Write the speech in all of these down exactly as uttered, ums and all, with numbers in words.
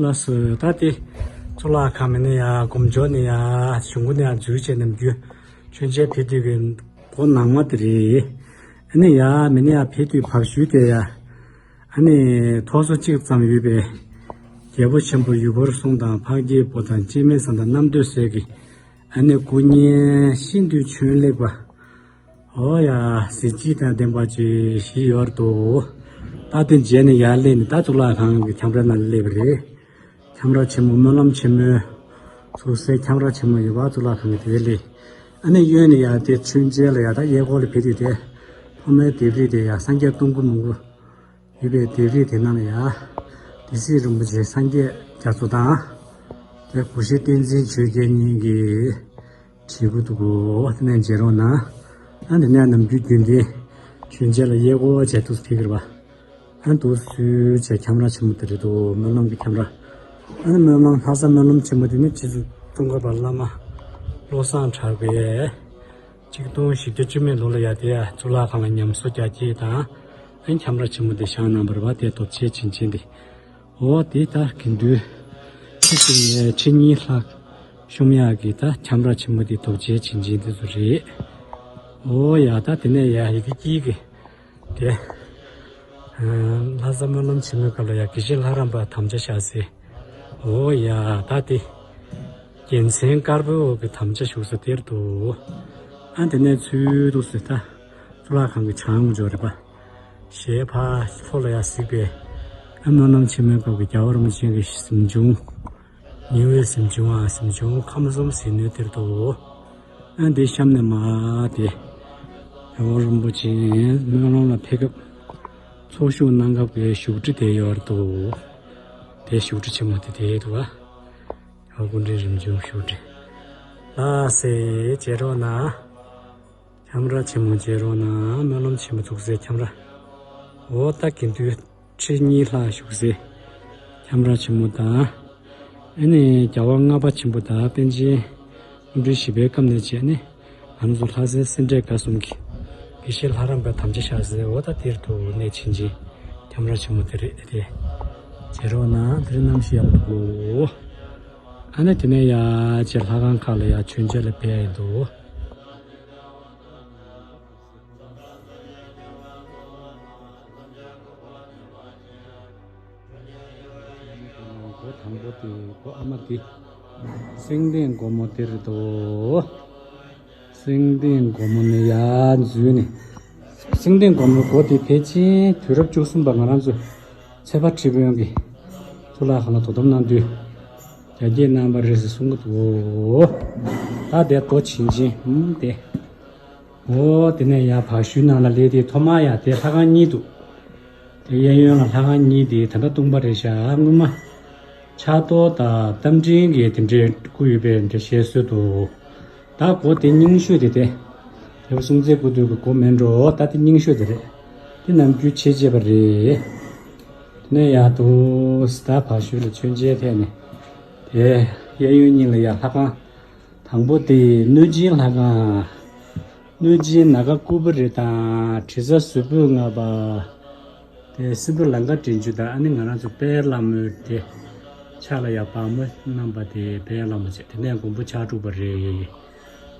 ལགས་སོ། ད་དེ་གཙུག་ལག་ཁང་མི་ནི་ཡ་སྒོམ་ཆོག་ནི་ཡ་གཞུང་གུ་ནི་ཡ་འཛུལ་བྱས་ནམ་རྒྱུན་མཆོད་མཇལ་ཕེབས་དུས་ཀྱི་སྒོ་ནང་མ་དེ་རེད། ཨ་ནི་ཡ་མི་ནི་ཡ་ཕེབས་དུས་བབས་ཤུལ་དེ་ཡ། ཨ་ནི་ཐོག་སོ་གཅིག་ཙམ་ཡོད་པའི་རྒྱལ་པོ་ཆེན་པོ་ཡུལ་འཁོར་སྲུང་དང་འཕགས་སྐྱེས་པོ་དང་སྤྱན་མི་བཟང་དང་རྣམ་ཐོས་སྲས་ཀྱི་ཨ་ནི་སྐུ་བརྙན་ཤིན་ཏུ་བྱོན་ལེགས་པ། ཨོ་ཡ། གཟི་བརྗིད་དང་ལྡན་པ་ཅིག་ཞིག་ཡོད་འདུག་ད་དེ་མཇལ་ནས་ཡར་སླེབས་ནས་ད་གཙུག་ལག་ཁང་གི་ཁྱམས་ར་ནང་སླེབས་པ་རེད། ཁྱམས་ར་ཆེན་མོ་སྨོན་ལམ་ཆེན་མོའི་ཚུགས་སའི་ཁྱམས་ར་ཆེན་མོ་ཡོད་པ་གཙུག་ལག་ཁང་གི་དེ་སླེབས། ཨ་ནི་གཡོན་ནས་ཡར་དེ་མཆོད་མཇལ་ལ་ཡར་ད་གཡས་སྐོར་ལ་ཕེབས་དུས་དེ་ཐོག་མའི་ལྡེབས་རིས་དེ་ཡར་སངས་རྒྱས་སྟོང་སྐུ་མང་པོ་ཡོད་པའི་ལྡེབས་རིས་དེ་ནང་ལ་ཡ། སྡེ་སྲིད་རིན་པོ་ཆེ་སངས་རྒྱས་རྒྱ་མཚོ་དང་། དེ་སྐུ་ཞབས་བསྟན་འཛིན་ཆོས་རྒྱལ་གཉིས་ཀྱིས་བྲིས་ཀྱི་འདུག་གོ། དེ་ནས་མཇལ་རོགས་གནང་། ཨ་འདི་ནས་ནམ་རྒྱུན་རྒྱུན་ལྡན་མཆོད་མཇལ་ལ་གཡས་སྐོར་བྱས་འདུག་ཕེབས་ཀྱི་རེད་པ། ཨ་འདུག་སུས་བྱས་ཁྱམས་ར་ཆེན་མོ་དེ་རེད་འདུག་སྨོན་ལམ་གྱི་ཁྱམས་ར། ཨ་ནི་སྨོན་ལམ་ལྷ་ས་སྨོན་ལམ་ཆེན་མོ་དེ་ནི་རྗེ་བཙུན་ཙོང་ཁ་པ་བླ་མ་བློ་བཟང་གྲགས་པས། ཆིག་སྟོང་བཞི་བརྒྱ་བཅུ་མེད་ལོ་ལ་ཡ་དེ་ཡ་གཙུག་ལག་ཁང་ལ་ཉམས་གསོ་རྒྱ་སྐྱེད་དང་། ཨན་ཁྱམས་ར་ཆེན་མོ་དེ་བཞེངས་གནང་བ་རེད་པ། དེ་རྡོ་རྗེ་བྱིན་ཅན་དེ། འོ་དེ་ད་དགེ་འདུན་ཁྲི་གཅིག་ནས་ཁྲི་གཉིས་ལྷག་བཤོམ་ཡག་གི་ད་ཁྱམས་ར་ཆེན་མོ་དེ་རྡོ་རྗེ་བྱིན་ཅན་དེ་ཚོ་རེད། འོ་ཡ་ད་དེ་ནས་ཡ་ཡི་གེ་དཀྱིལ་གི་དེ། ལྷ་ས་སྨོན་ལམ་ཆེན་མོའི་སྐབས་ལ་ཡ་དགེ་བཤེས་ལྷ་རམས་པ་དམ་བཅའ་བཞག་སའི། འོ་ཡ་ད་དེ། རྒྱལ་མཚན་དཀར་པོའི་འོག་གི་དམ་བཅའ་བཞུགས་ས་དེར་འདུག་ཨ་དེ་ནས་ཚུར་འདུག་སེ་ད། གཙུག་ལག་ཁང་གི་བྱང་ངོས་ཕྱོགས་རེད་པ། ཞལ་ཕར་ལྷོ་ལ་ཡར་གཟིགས་པས། ཨ་སྨོན་ལམ་ཆེན་མོའི་སྐབས་ཀྱི་རྒྱལ་བ་རིན་པོ་ཆེ་གི་གཟིམ་ཆུང་། ཉི་འོད་གཟིམ་ཆུང་ཨ་གཟིམ་ཆུང་ཁམས་གསུམ་ཟིལ་གནོན་དེར་འདུག་ཨ་འདི་གཤམ་ནས་མར་དེ། རྒྱལ་བ་རིན་པོ་ཆེ་སྨོན་ལམ་ལ་ཕེབས་སྐབས། ཚོགས་ཞུགས་གནང་སྐབས་ཀྱི་བཞུགས་ཁྲི་དེ་ཡོད་འདུག་དེ་བཞུགས་ཁྲི་ཆེན་མོ་དེ་དེ་འདུག་ཨ། ཨོ་སྐུ་ཕྲེང་རིམ་བྱོན་བཞུགས་ཁྲི། ལགས་སེ་མཇལ་རོགས་གནང་། ཁྱམས་ར་ཆེན་མོ་མཇལ་རོགས་གནང་། སྨོན་ལམ་ཆེན་མོ་ཚུགས་སའི་ཁྱམས་ར། འོ་ད་དགེ་འདུན་ཁྲི་གཉིས་ལྷག་བཞུགས་སའི་ཁྱམས་ར་ཆེན་མོ་དང་། ཨ་ནི་རྒྱལ་བ་ལྔ་པ་ཆེན་པོ་དང་པཎ་ཆེན་སྐུ་ཕྲེང་བཞི་པའི་སྐབས་ནས་བྱས་ནས་ང་ཚོ་ལྷ་སའི་སེ་འབྲས་དགའ་གསུམ་གྱི་དགེ་བཤེས་ལྷ་རམས་པའི་དམ་བཅའ་བཞག་སའི་འོ་ད་དེར་དུ་གནས་ཆེན་ཆེན་ཁྱམས་ར་ཆེན་མོ་དེ་རེད་དེ། མཇལ་རོགས་གནང་། དེ་རིང་གནམ་གཤིས་ཡག་པོ་འདུག་ཨ་ནི་དེ་ནས་ཡ་ཅེ་ལྷ་ཁང་ཁག་ལ་ཡ་མཆོད་མཇལ་ལ་ཕེབས་ཡ་ཡིན་འདུག་སྒོ་དང་པོ་དེ་སྒོ་ཨ་མ་དེ། སེང་ལྡེང་སྒོ་མོ་དེ་རེད་དོ། སེང་ལྡེང་སྒོ་མོ་ནས་ཡར་འཛུལ་ནས། སེང་ལྡེང་སྒོ་མོའི་སྒོ་དེ་ཕལ་ཆེར་དུས་རབས་བཅུ་གསུམ་པ་ང་རང་ཚོ་ཚེ་དཔག་ཁྲི་དཔོན་གྱིས་གཙུག་ལག་ཁང་ལ་དོ་དམ་གནང་དུས་རྒྱ་སྐྱེད་གནང་བ་རེད་ཟེར་གསུང་གི་འདུག་ད་དེ་རྡོ་བྱིན་ཅན་ཨུམ་དེ། འོ་དེ་ནས་ཡར་བར་ཤུལ་ནང་ལ་སླེབས་དུས་ཐོག་མར་ཡ་དེ་ལྷ་ཁང་གཉིས་འདུག་དེ་གཡས་གཡོན་ལ་ལྷ་ཁང་གཉིས་དེ་ད་ལྟ་སྟོང་པ་རེད་ཤག་སྔོན་མ་ཕྱག་རྡོར་དང་རྟ་མགྲིན་གྱི་དེ་འདྲའི་སྐུ་ཡོད་པའི་འདྲ་བཤད་སྲོལ་འདུག་ད་སྒོ་དེ་རྙིང་ཤོས་དེ་དེ། རྒྱལ་པོ་སྲོང་བཙན་སྐུ་དུས་ཀྱི་སྒོ་མིན་འགྲོ། ད་དེ་རྙིང་ཤོས་དེ་རེད། དེ་ནམ་རྒྱུན་ཕྱེ་བྱས་པ་རེད། དེ་ནས་ཡར་དུ་ད་བར་ཤུལ་ལ་མཆོད་མཇལ་ཐད་ནས། དེ་གཡས་གཡོན་གཉིས་ལ་ཡ་ལྷ་ཁང་། དང་པོ་དེ་གནོད་སྦྱིན་ལྷ་ཁང་། གནོད་སྦྱིན་ནཱ་ག་ཀུ་པུ་རི་དང་དྲི་ཟ་ཟུར་ཕུད་ལྔ་པ། དེ་སྲིན་པོ་ལང་ཀ་བྲན་བྱུང་དང་ཨ་ནི་ང་རང་ཚོ་དཔལ་ལྷ་མོའི་དེ། ཕྱག་ལ་ཡ་བ་མོ་བསྣམས་པ་དེ་དཔལ་ལྷ་མོ་བྱས་དེ་ནས་མགོན་པོ་ཕྱག་དྲུག་པ་རེད།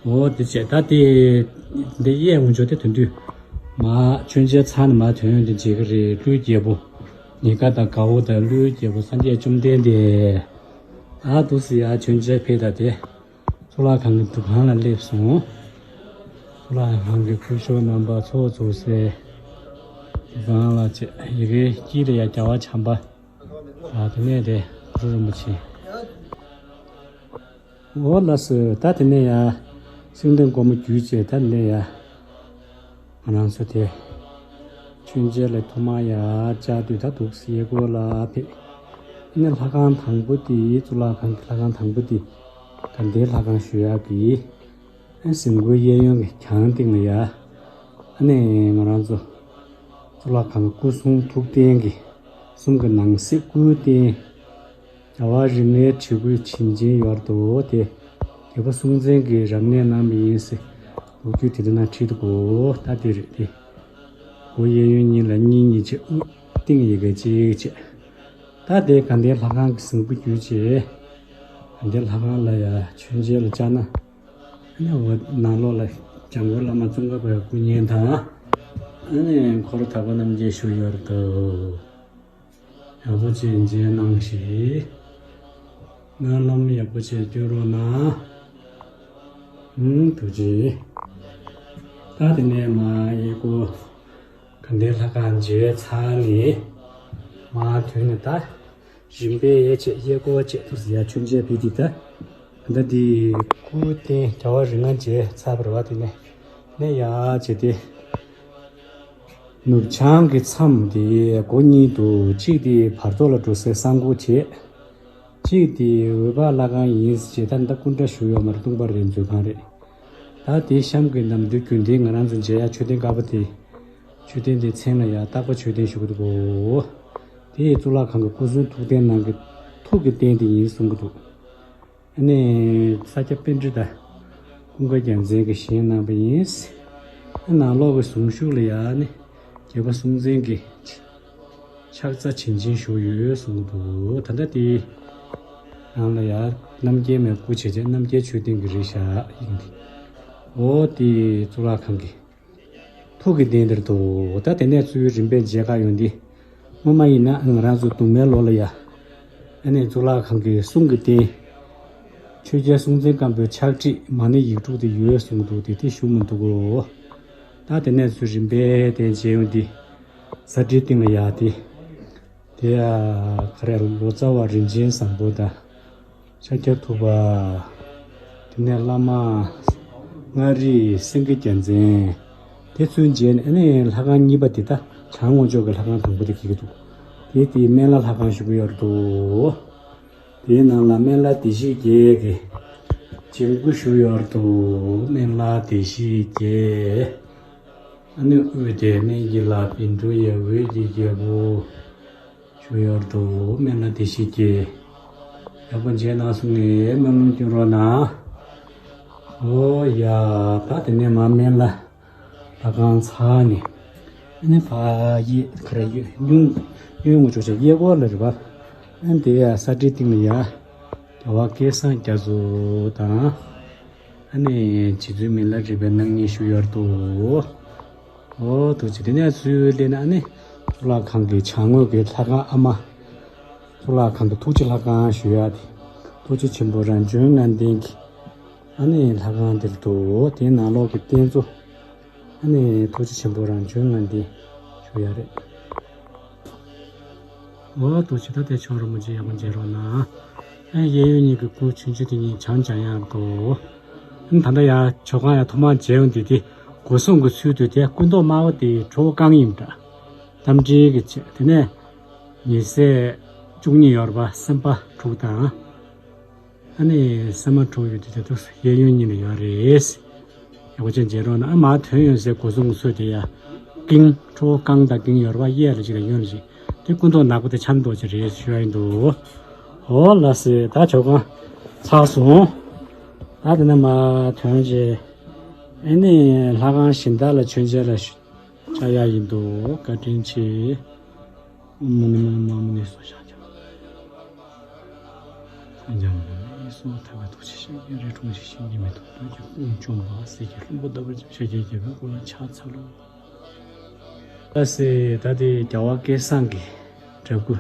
འོ་དེ་བྱས་ད་དེ། འདི་གཡས་ངོས་ཕྱོགས་དེ་དོན་དུས། མ་མཆོད་མཇལ་ཚར་ནས་མ་དོན་དེ་མཇལ་གི་རེད། ཀླུའི་རྒྱལ་པོ། ཉེ་དགའ་དང་དགའ་བོ་དང་ཀླུའི་རྒྱལ་པོ་སངས་རྒྱས་བཅོམ་ལྡན་འདས། ཨ་འདུག་སེ་ཡ་མཆོད་མཇལ་ཕེབས་ད་དེ། གཙུག་ལག་ཁང་གི་འདུ་ཁང་ལ་སླེབས་སོང་། གཙུག་ལག་ཁང་གི་སྐུ་ཞབས་རྣམ་པ་ཚོགས་འཛུགས་སའི་འདུ་ཁང་ལ་བྱས་ཡི་གེ་དཀྱིལ་ལ་ཡ་རྒྱལ་བ་བྱམས་པ། ཨ་དེ་ནས་དེ་གུ་རུ་རིན་པོ་ཆེ། འོ་ལགས་སོ། ད་དེ་ནས་ཡ་སེང་ལྡེང་སྒོ་མོ་བརྒྱུད་བྱས་ད་དེ་ནས་ཡ། ང་རང་ཚོ་དེ། མཆོད་མཇལ་ལ་ཐོག་མར་ཡར་བཅར་དུས་ད་འདུག་སེ་གཡས་སྐོར་ལ་ཕེབས། ཨ་ནི་ལྷ་ཁང་དང་པོ་དེ་གཙུག་ལག་ཁང་གི་ལྷ་ཁང་དང་པོ་དེ། དགའ་ལྡན་ལྷ་ཁང་ཞུ་ཡག་གི་ཨ་ནི་གཟིམ་སྒོའི་གཡས་གཡོན་གྱི་གྱང་སྟེང་ལ་ཡ། ཨ་ནི་ང་རང་ཚོ་གཙུག་ལག་ཁང་གི་སྐུ་གསུང་ཐུགས་རྟེན་གྱི་གསུང་གི་ནང་གསེས་སྐུའི་རྟེན། རྒྱལ་བ་རིགས་ལྔའི་བྲིས་སྐུའི་བྱིན་ཅན་ཡོད་དོ་དེ། རྒྱལ་པོ་སྲོང་བཙན་གྱིས་རབ་གནས་གནང་བ་ཡིན་ཟེར་ལོ་རྒྱུས་དེ་དེ་ན་བྲིས་འདུག་གོ། ད་དེ་རེད་དེ། སྒོ་གཡས་གཡོན་གཉིས་ལ་གཉིས་གཉིས་བྱས་དབུ་ཏིང་ཡི་གེ་གཅིག་བྱས། ད་དེ་དགའ་ལྡན་ལྷ་ཁང་གི་གཟིགས་འབུལ་བརྒྱུད་བྱས། དགའ་ལྡན་ལྷ་ཁང་ལ་ཡ་མཆོད་མཇལ་ལ་བཅར་ན། ཨ་ནི་འོ་ནང་ལོགས་ལ་འཇམ་མགོན་བླ་མ་ཙོང་ཁ་པའི་སྐུ་བརྙན་དང་། ཨ་ནི་འཁོར་དག་པ་རྣམས་ཀྱིས་བཞུགས་ཡོད་འདུག། ཡག་པོ་བྱས་མཇལ་གནང་ཞིག། སྨོན་ལམ་ཡག་པོ་བྱས་སྐྱོན་རོགས་གནང་། ཨུམ་ཐུགས་རྗེ། ད་དེ་ནས་མ་གཡས་སྐོར་དགའ་ལྡན་ལྷ་ཁང་མཇལ་ཚར་ནས། མ་ཐོན་ནས་ད། རིམ་པས་ཡས་བྱས་གཡས་སྐོར་བྱས་ཐུགས་སུ་ཡར་མཆོད་མཇལ་ཕུལ་དེ་ད། ད་འདི་སྐུ་རྟེན་རྒྱལ་བ་རིགས་ལྔ་མཇལ་ཚར་བ་རེད་བ། དེ་ནས་ནས་ཡར་བྱས་ཏེ། ནུབ་བྱང་གི་མཚམས་དེ་སྒོ་གཉིས་འདུག། གཅིག་དེ་བར་ཐོག་ལ་འགྲོ་སའི་གསང་སྒོ་བྱས། གཅིག་དེ་འོད་དཔག་ལྷ་ཁང་ཡིན་ཟེར་བྱས། ད་ད་སྐུ་འདྲ་བཞུགས་ཡོད་མ་རེད། སྟོང་པ་རེད། མཛོད་ཁང་རེད། ད་དེ་གཤམ་གྱི་ནམ་དུས་རྒྱུན་ལྡན་ང་རང་ཚོ་མཇལ་ཡ་མཆོད་རྟེན་དཀར་པོ་དེ། མཆོད་རྟེན་དེའི་མཚན་ལ་ཡ་སྟག་པ་མཆོད་རྟེན་ཞུ་གི་འདུག་གོ། དེ་གཙུག་ལག་ཁང་གི་སྐུ་གསུང་ཐུགས་རྟེན་ནང་གི་ཐུགས་ཀྱི་རྟེན་དེ་ཡིན་གསུང་གི་འདུག། ཨ་ནི་ས་སྐྱ་པཎྜི་ཏ་ཀུན་དགའ་རྒྱལ་མཚན་གྱིས་བཞེངས་གནང་བ་ཡིན། ཨ་ནང་ལོགས་ཀྱི་གཟུངས་གཞུག་ལ་ཡ་ནི་རྒྱལ་པོ་སྲོང་བཙན་གྱི་ཕྱག་འཚལ་བྱིན་ཅན་བཞུགས་ཡོད་གསུང་གི་འདུག། ད་ལྟ་དེའི་ནང་ལ་ཡ་རྣམ་རྒྱལ་མའི་སྐུ་བྱས་བྱས། རྣམ་རྒྱལ་མཆོད་རྟེན་གྱི་རིགས་ཤག་ཡིན་ཏེ། འོ་དེ་གཙུག་ལག་ཁང་གི་ཐུགས་ཀྱི་རྟེན་འདིར་འདུག། ད་དེ་ནས་ཚུར་རིམ་པས་མཇལ་ཁ་ཡོང་དུས། སྔོན་མ་ཡིན་ན་ང་རང་ཚོ་གདུང་མའི་ལོ་ལ་ཡ། ཨ་ནི་གཙུག་ལག་ཁང་གི་གསུང་གི་རྟེན། ཆོས་རྒྱལ་སྲོང་བཙན་སྒམ་པོའི་ཕྱག་བྲིས་མ་ཎི་ཡིག་དྲུག་དེ་ཡོད་གསུངས་འདུག། དེ་དེ་བཞུགས་མི་འདུག་གོ། ད་དེ་ནས་ཚུར་རིམ་པས་དེ་མཇལ་ཡོང་དུས། ས་སྒྲིའི་སྟེང་ལ་ཡ་དེ། དེ་ཡ་ག་རེ་ལོ་ཙཱ་བ་རིན་ཆེན་བཟང་པོ་དང་། ཤཱཀྱ་ཐུབ་པ། དེ་ནས་བླ་མ་མངའ་རིས་སེང་གེ་རྒྱལ་མཚན། དེ་ཚུར་མཇལ་ནས་ཨ་ནི་ལྷ་ཁང་གཉིས་པ་དེ་ད་བྱང་ངོས་ཕྱོགས་ཀྱི་ལྷ་ཁང་དང་པོ་དེ་འཁེལ་གྱི་འདུག། དེ་དེ་སྨན་བླ་ལྷ་ཁང་ཞུ་གི་ཡོད་འདུག། དེའི་ནང་ལ་སྨན་བླ་བདེ་གཤེགས་བརྒྱད་ཀྱི་བྱིན་སྐུ་བཞུགས་ཡོད་འདུག། སྨན་བླ་བདེ་གཤེགས་བརྒྱད། ཨ་ནི་དབུས་དེ་སྨན་གྱི་བླ། བཻ་ཌཱུརྱ་འོད་ཀྱི་རྒྱལ་པོ་བཞུགས་ཡོད་འདུག། སྨན་བླ་བདེ་གཤེགས་བརྒྱད། ཡག་པོ་མཇལ་གནང་སོང་ངས་སྨོན་ལམ་སྐྱོན་རོགས་གནང་། ཨོ་ཡ། ད་དེ་ནས་མ་སྨན་བླ་ལྷ་ཁང་ཚར་ནས། ཨ་ནི་ཕ་གཡས་ག་རེ་གཡོན་གཡོན་ངོས་ཕྱོགས་ཆ་གཡས་སྐོར་ལ་རེད་པ། ཨ་ནི་དེ་ཡ་ས་སྒྲིའི་སྟེང་ལ་ཡ། རྒྱལ་བ་སྐལ་བཟང་རྒྱ་མཚོ་དང་། ཨ་ནི་རྗེ་བཙུན་མི་ལ་རས་པའི་སྣང་བརྙན་བཞུགས་ཡོད་འདུག། ཨོ་ཐུགས་རྗེ། དེ་ནས་ཚུར་སླེབས་ན་ཨ་ནི་གཙུག་ལག་ཁང་གི་བྱང་ངོས་ཀྱི་ལྷ་ཁང་ཨ་མ། གཙུག་ལག་ཁང་གི་ཐུགས་རྗེ་ལྷ་ཁང་ཞུ་ཡ་དེ། ཐུགས་རྗེ་ཆེན་པོ་རང་བྱུང་ལྔ་ལྡན་གྱི། ཨ་ནི་ལྷ་ཁང་འདིར་འདུག། དེའི་ནང་ལོགས་ཀྱི་རྟེན་གཙོ། ཨ་ནི་ཐུགས་རྗེ་ཆེན་པོ་རང་བྱུང་ལྔ་ལྡན་ཞུ་ཡ་རེད། འོ་ཐུགས་རྗེ། ད་ལྟའི་ཆོག་རིན་པོ་ཆེ་ཡག་པོ་མཇལ་རོགས་གནང་། ཨ་གཡས་གཡོན་གཉིས་ཀྱི་སྐུ་ཆུང་ཆུང་དེ་གཉིས་བྱང་ལྗང་ཡང་འདུག། ཨ་ད་ལྟ་ཡ་ཇོ་ཁང་ཡ་ཐོག་མར་མཇལ་ཡོང་དུས་དེ་སྒོ་སྲུང་གི་ཚུལ་དུ་དེ་སྐུ་མདོག་དམར་པོ་དེ་ཁྲོ་བོ་རྐང་གཡེམ་འདྲ། རྟ་མགྲིན་གྱི་ཆེ། དེ་ནས་ཉེ་སྲས་བཅུ་གཉིས་ཡོད་རེད་པ། སེམས་དཔའ་དྲུག་དང་། ཨ་ནི་སེམས་དཔའ་དྲུག་ཡོད་དུས་དེ་ཚོ་གཡས་གཡོན་གཉིས་ལ་ཡོད་རེད། ཡག་པོ་ཅན་མཇལ་རོགས་གནང་། ཨ་མ་ཐོན་ཡོང་སའི་སྒོ་སྲུང་གི་ཚུལ་དེ་ཡ། ཀིང་ཁྲོ་བོ་རྐང་དང་ཀིང་ཡོད་རེད་པ། གཡས་ལ་གཅིག་དང་གཡོན་ལ་གཅིག། དེ་སྐུ་མདོག་ནག་པོ་དེ་ཆབ་མདོག་ཅིག་རེད་ཞུ་ཡ་ཡིན་འདུག། འོ་ལགས་སེ། ད་ཇོ་ཁང་ཚར་སོང་། ད་དེ་ནས་མ་ཐོན་རྗེས། ཨ་ནི་ལྷ་ཁང་གཞན་དག་ལ་མཆོད་མཇལ་ལ་བཅར་ཡ་ཡིན་འདུག། བཀའ་དྲིན་ཆེ། ཨོཾ་མ་ཎི་མ་ཎི་མ་ཎི་མ་ཎི་སྭཱ་ཧཱ། ཨོཾ་ཨཱཿ་ཧཱུྃ་མ་ཎི་མ་ཎི་སྭཱ་ཧཱ། ཐ་མ་ཐུགས་རྗེ་ཤཱཀྱའི་རིགས་སུ་འཁྲུངས་ཤིང་། བཤེས་གཉེན་མི་ཐོབ་ཐུགས་ཀྱི་དཀོན་མཆོག་མ་གསེར་གྱི་ལྷུན་པོ་ལྟ་བུར་བརྗིད་པའི་ཤཱཀྱའི་རྒྱལ་པོའི་སྐུ་ལ་ཕྱག་འཚལ་ལོ། ལགས་སེ། ད་དེ་རྒྱལ་བ་སྐལ་བཟང་གི་འདྲ་སྐུ།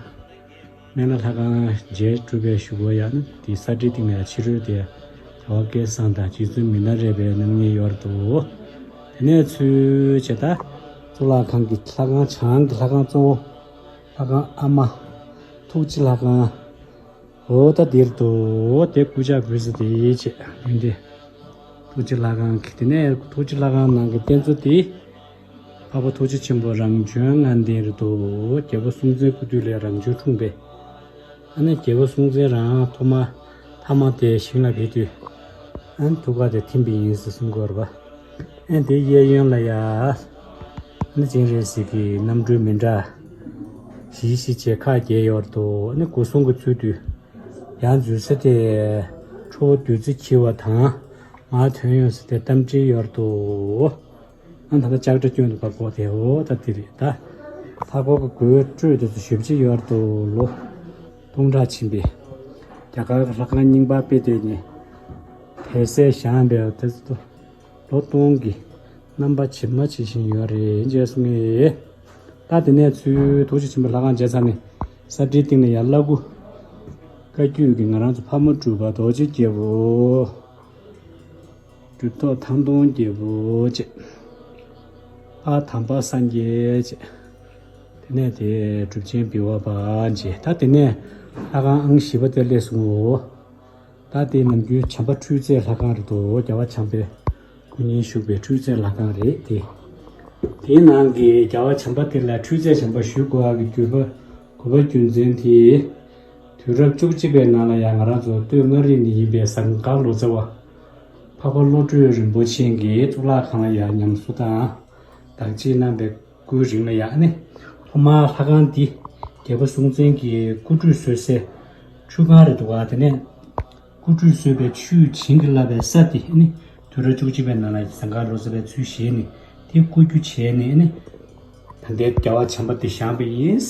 སྨན་བླ་ལྷ་ཁང་མཇལ་གྲུབ་པའི་གཞུག་གུ་ཡང་ན་དེ་ས་སྒྲིའི་སྟེང་ལ་ཕྱི་རོལ་དེ་རྒྱལ་བ་སྐལ་བཟང་དང་རྗེ་བཙུན་མི་ལ་རས་པའི་སྣང་བརྙན་ཡོད་འདུག། དེ་ནས་ཚུར་བྱས་ད་གཙུག་ལག་ཁང་གི་ལྷ་ཁང་བྱང་གི་ལྷ་ཁང་གཙོ་བོ། ལྷ་ཁང་ཨ་མ། ཐུགས་རྗེ་ལྷ་ཁང་། འོ་ད་འདིར་འདུག། དེ་སྐུ་ཕྱག་འབུལ་ས་དེ་བྱས་ཡོང་དེ། ཐུགས་རྗེ་ལྷ་ཁང་གི། དེ་ནས་ཐུགས་རྗེ་ལྷ་ཁང་ནང་གི་རྟེན་གཙོ་དེ། འཕགས་པ་ཐུགས་རྗེ་ཆེན་པོ་རང་བྱོན་ལྔ་ལྡན་རེད་འདུག། རྒྱལ་པོ་སྲོང་བཙན་སྐུ་དུས་ལ་རང་བྱོན་འཁྲུངས་པས། ཨ་ནི་རྒྱལ་པོ་སྲོང་བཙན་རང་ཐོག་མ་ཐ་མ་དེ་ཞིང་ལ་ཕེབས་དུས། ཨ་ནི་ཐུགས་ཀ་དེ་ཐིམ་པ་ཡིན་ཟེར་གསུང་གི་ཡོད་རེད་པ། ཨ་ནི་དེ་གཡས་གཡོན་ལ་ཡ། ཨ་ནི་སྤྱན་རས་གཟིགས་ཀྱི་རྣམ་སྤྲུལ་མི་འདྲ། བཞི་བཞི་བྱས་ཁག་བརྒྱད་ཡོད་རེད་འདུག། ཨ་ནི་སྒོ་སྲུང་གི་ཚུལ་དུ། ཡང་འཛུལ་ས་དེ། ཁྲོ་བོ་བདུད་རྩི་འཁྱིལ་བ་དང་། མར་ཐོན་ཡོང་ས་དེ་རྟ་མགྲིན་ཡོད་རེད་འདུག། ཨ་ད་ལྟ་ལྕགས་དྲ་སྐྱོན་འདུག་པ་གོ་དེ། འོ་ད་དེ་རེད་ད། ལྷ་སྐོར་གྱི་སྒོའི་སྤྲོས་དེ་ཚོ་ཞེ་པོ་ཅིག་ཡོད་རེད་འདུག་ལོ། སྟོང་ཕྲག་ཕྱིན་པའི་རྒྱ་གར་གྱི་ལྷ་ཁང་རྙིང་པ་དཔེ་དེ་ཉིད་དེ་སྲས་བཞེངས་པའི་དེ་ཚོ་ལོ་སྟོང་གི་རྣམ་པ་ཇི་མ་ཇི་བཞིན་ཡོད་རེད་ཅེས་གསུངས་ཡོད། ད་དེ་ནས་ཚུར་ཐུགས་རྗེ་ཆེན་པོའི་ལྷ་ཁང་མཇལ་ཚར་ནས་ས་ཁྲིའི་སྟེང་ནས་ཡར་བླ་སྐུ་བཀའ་བརྒྱུད་ཀྱི་ང་རང་ཚོ་ཕ་མ་གྲུབ་པ་རྡོ་རྗེ་རྒྱལ་པོ། གྲུབ་ཐོབ་ཐང་སྟོང་རྒྱལ་པོ་བཅས། ཕ་དམ་པ་སངས་རྒྱས་བཅས། དེ་ནས་དེ་གྲུབ་ཆེན་བི་བ་པ་བཅས། ད་དེ་ནས་ལྷ་ཁང་ཨང་བཞི་པ་དེ་སླེབས་སོང་ངོ་། ད་དེ་ནམ་རྒྱུན་བྱམས་པ་འཕྲུལ་རྩལ་ལྷ་ཁང་རེད་དོ། རྒྱལ་བ་བྱམས་པའི་སྐུ་བརྙན་བཞུགས་པའི་འཕྲུལ་རྩལ་ལྷ་ཁང་རེད་དེ། དེའི་ནང་གི་རྒྱལ་བ་བྱམས་པ་དེ་ལ་འཕྲུལ་རྩལ་བྱམས་པ་ཞུ་དགོས་པ་གི་རྒྱུ་དགོས་པ་རྒྱུ་མཚན་དེ། དུས་རབས་བཅུ་གཅིག་པའི་ནང་ལ་ཡང་ང་རང་ཚོ་སྟོད་མངའ་རིས་ནས་ཡིན་པའི་ཟངས་དཀར་ལོ་ཙཱ་བ། འཕགས་པ་བློ་གྲོས་རིན་པོ་ཆེ་གིས་གཙུག་ལག་ཁང་ལ་ཡང་ཉམས་གསོ་དང་། བདག་གཅེས་གནང་པའི་སྐུའི་རིང་ལ་ཡང་ནི། ཐོག་མར་ལྷ་ཁང་འདི་རྒྱལ་པོ་སྲོང་བཙན་གྱིས་སྐུ་ཁྲུས་གསོལ་སའི་ཁྲུས་ཁང་རེད་འདུག་ག་དེ་ནས་སྐུ་ཁྲུས་གསོལ་བའི་ཆུས་བྱིན་གྱིས་བརླབས་པའི་ས་དེ་ནི་དུས་རབས་བཅུ་གཅིག་པའི་ནང་ལ་ཟངས་དཀར་ལོ་ཙཱ་བའི་ཚུལ་བཞེས་ནས་དེ་བརྐོ་རྒྱུ་བྱས་ནས་ནི། ད་ལྟའི་རྒྱལ་བ་བྱམས་པ་དེ་བཞེངས་པ་ཡིན།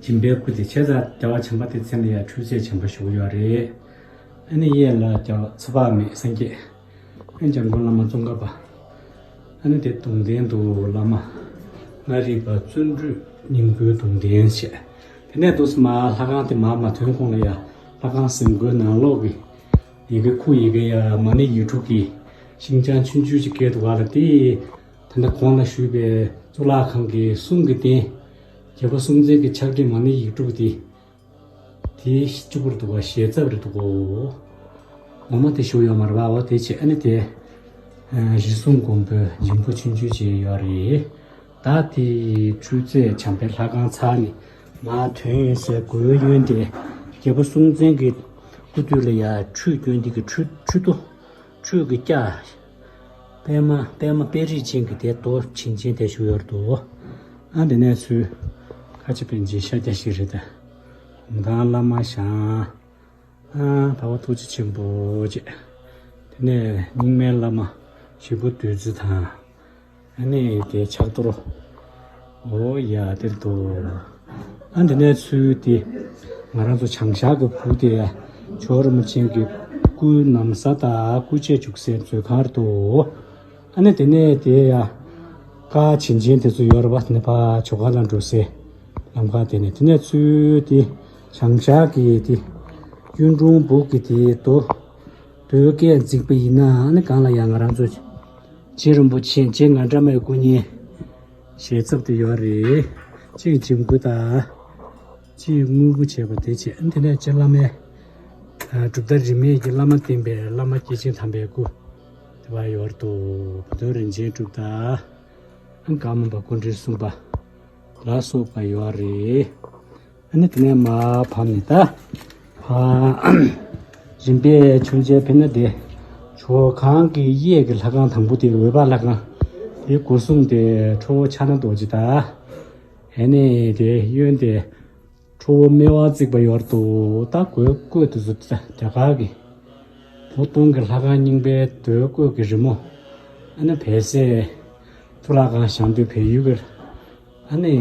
སྦྱིན་པའི་སྐུ་དེ་བྱས་ཙང་རྒྱལ་བ་བྱམས་པ་དེ་མཚན་ལ་ཡང་འཕྲུལ་རྩལ་བྱམས་པ་ཞུ་གི་ཡོད་རེད། ཨ་ནི་གཡས་ལ་རྒྱལ་བ་ཚེ་དཔག་མེད་སངས་རྒྱས། ཨ་ནི་འཇམ་མགོན་བླ་མ་ཙོང་ཁ་པ། ཨ་ནི་དེ་གདུང་རྟེན་དུ་བླ་མ་མངའ་རིས་པ་བརྩོན་འགྲུས་སྙིང་པོའི་གདུང་རྟེན་བྱས། དེ་ནས་འདུག་སེ་མར་ལྷ་ཁང་དེ་མར་མ་ཐོན་གོང་ལ་ཡ་ལྷ་ཁང་གཟིམ་སྒོའི་ནང་ལོགས་ཀྱི་ཡི་གེ་ཁུག་ཡི་གེ་ཡ་མ་ཎི་ཡིག་དྲུག་གི་ཤིང་བྱང་ཆུང་ཆུང་ཅིག་བཀལ་འདུག་ག་ལ་དེ། ད་ལྟ་གོང་ལ་ཞུས་པའི་གཙུག་ལག་ཁང་གི་གསུང་གི་རྟེན། རྒྱལ་པོ་སྲོང་བཙན་གྱི་ཕྱག་བྲིས་མ་ཎི་ཡིག་དྲུག་དེ། དེ་གཅིག་པུ་རེད་འདུག་ག་ཞལ་ཚབ་རེད་འདུག་གོ། ངོ་མ་དེ་ཞུ་ཡོད་མ་རེད་པ། འོ་དེ་བྱས་ཨ་ནི་དེ། རིགས་གསུམ་མགོན་པོའི་འཇིམ་བུ་ཆུང་ཆུང་ཅིག་ཡོད་རེད། ད་དེ་འཕྲུལ་རྩལ་བྱམས་པའི་ལྷ་ཁང་ཚར་ནས་མར་ཐོན་ཡོང་སའི་སྒོའི་གཡོན་དེ། རྒྱལ་པོ་སྲོང་བཙན་གྱི་སྐུ་དུས་ལ་ཡ་ཁྲུས་སྐྱོན་དེ་གི་ཁྲུས་ཁྲུས་རྡོ། ཁྲུས་ཀྱི་སྐྱ། པད་མ་པད་མ་དཔེ་རིས་ཅན་གྱི་དེ་རྡོ་བྱིན་ཅན་དེ་བཞུགས་ཡོད་འདུག་ཨ་དེ་ནས་ཚུར་ཁ་ཆེ་པན་ཆེན་ཤཱཀྱ་ཤྲཱི་དང་། གུང་ཐང་བླ་མ་ཞང་། ཨ་འཕགས་པ་ཐུགས་རྗེ་ཆེན་པོ་བཅས། དེ་ནས་རྙིང་མའི་བླ་མ་ཞིག་པོ་བདུད་རྩི་དང་། ཨ་ནི་དེ་ཕྱག་རྡོར། འོ་ཡ་དེར་འདུག་ཨ་འདི་ནས་ཚུར་དེ། ང་རང་ཚོ་བྱང་ཤར་གྱི་བུ་དེ། ཇོ་བོ་རིན་པོ་ཆེ་གི་སྐུའི་ན་བཟའ་དང་སྐུ་ཆས་བཞུགས་སའི་མཛོད་ཁང་རེད་འདུག་ཨ་ནི་དེ་ནས་དེ་ཡ། ཀ་བྱིན་ཅན་དེ་ཚོ་ཡོད་རེད་པ། དེ་ནས་ཕར་ཇོ་ཁང་ལ་འགྲོ་སའི་ལམ་ཁ་དེ་ནས། དེ་ནས་ཚུར་དེ་བྱང་ཤར་གྱི་དེ་གཡུང་དྲུང་སྦུག་གི་དེ་རྡོ། རྡོའི་སྐས་འཛེགས་པ་ཡིན་ན་ཨ་ནི་སྒང་ལ་ཡང་ང་རང་ཚོ་རྗེ་རིན་པོ་ཆེ་རྗེ་ང་འདྲ་མའི་སྐུ་བརྙན་ཞལ་ཚབ་དེ་ཡོད་རེད། གཅིག་འཇིམ་སྐུ་དང་། གཅིག་དངུལ་སྐུ་བྱས་པ་དེ་བྱས། ཨ་ནི་དེ་ནས་རྗེ་བླ་མའི་གྲུབ་མཐའ་རིས་མེད་ཀྱི་བླ་མ་བསྟེན་པའི་བླ་མ་སྐྱེས་ཆེན་དམ་པའི་སྐུ་དེ་བ་ཡོད་རེད་འདུག་བུ་སྟོན་རིན་ཆེན་གྲུབ་དང་། ཨ་ནི་ཀརྨ་པ་སྐུ་ཕྲེང་གསུམ་པ་ལ་སོགས་པ་ཡོད་རེད། ཨ་ནི་དེ་ནས་མར་བབས་ནས་ད། ཨ། རིམ་པས་ཆུང་ཆེ་ཕེབས་ན་དེ། ཇོ་ཁང་གི་གཡས་ཀྱི་ལྷ་ཁང་དང་པོ་དེ་འོད་འབར་ལྷ་ཁང་། དེའི་སྒོ་སྲུང་དེ་ཁྲོ་བོ་ཕྱག་ན་རྡོ་རྗེ་དང་། ཨ་ནི་དེ་གཡོན་དེ། ཁྲོ་བོ་སྨེ་བ་བརྩེགས་པ་ཡོད་འདུག་ད་གོས་བཀོད་དེ་ཚོ་རྒྱ་གར་གྱི་ལོ་སྟོང་གི་ལྷ་ཁང་རྙིང་པའི་རྡོའི་བཀོད་ཀྱི་རི་མོ། ཨ་ནི་བལ་སའི་གཙུག་ལག་ཁང་བཞེངས་དུས་བལ་ཡུལ་གྱི་ཨ་ནི་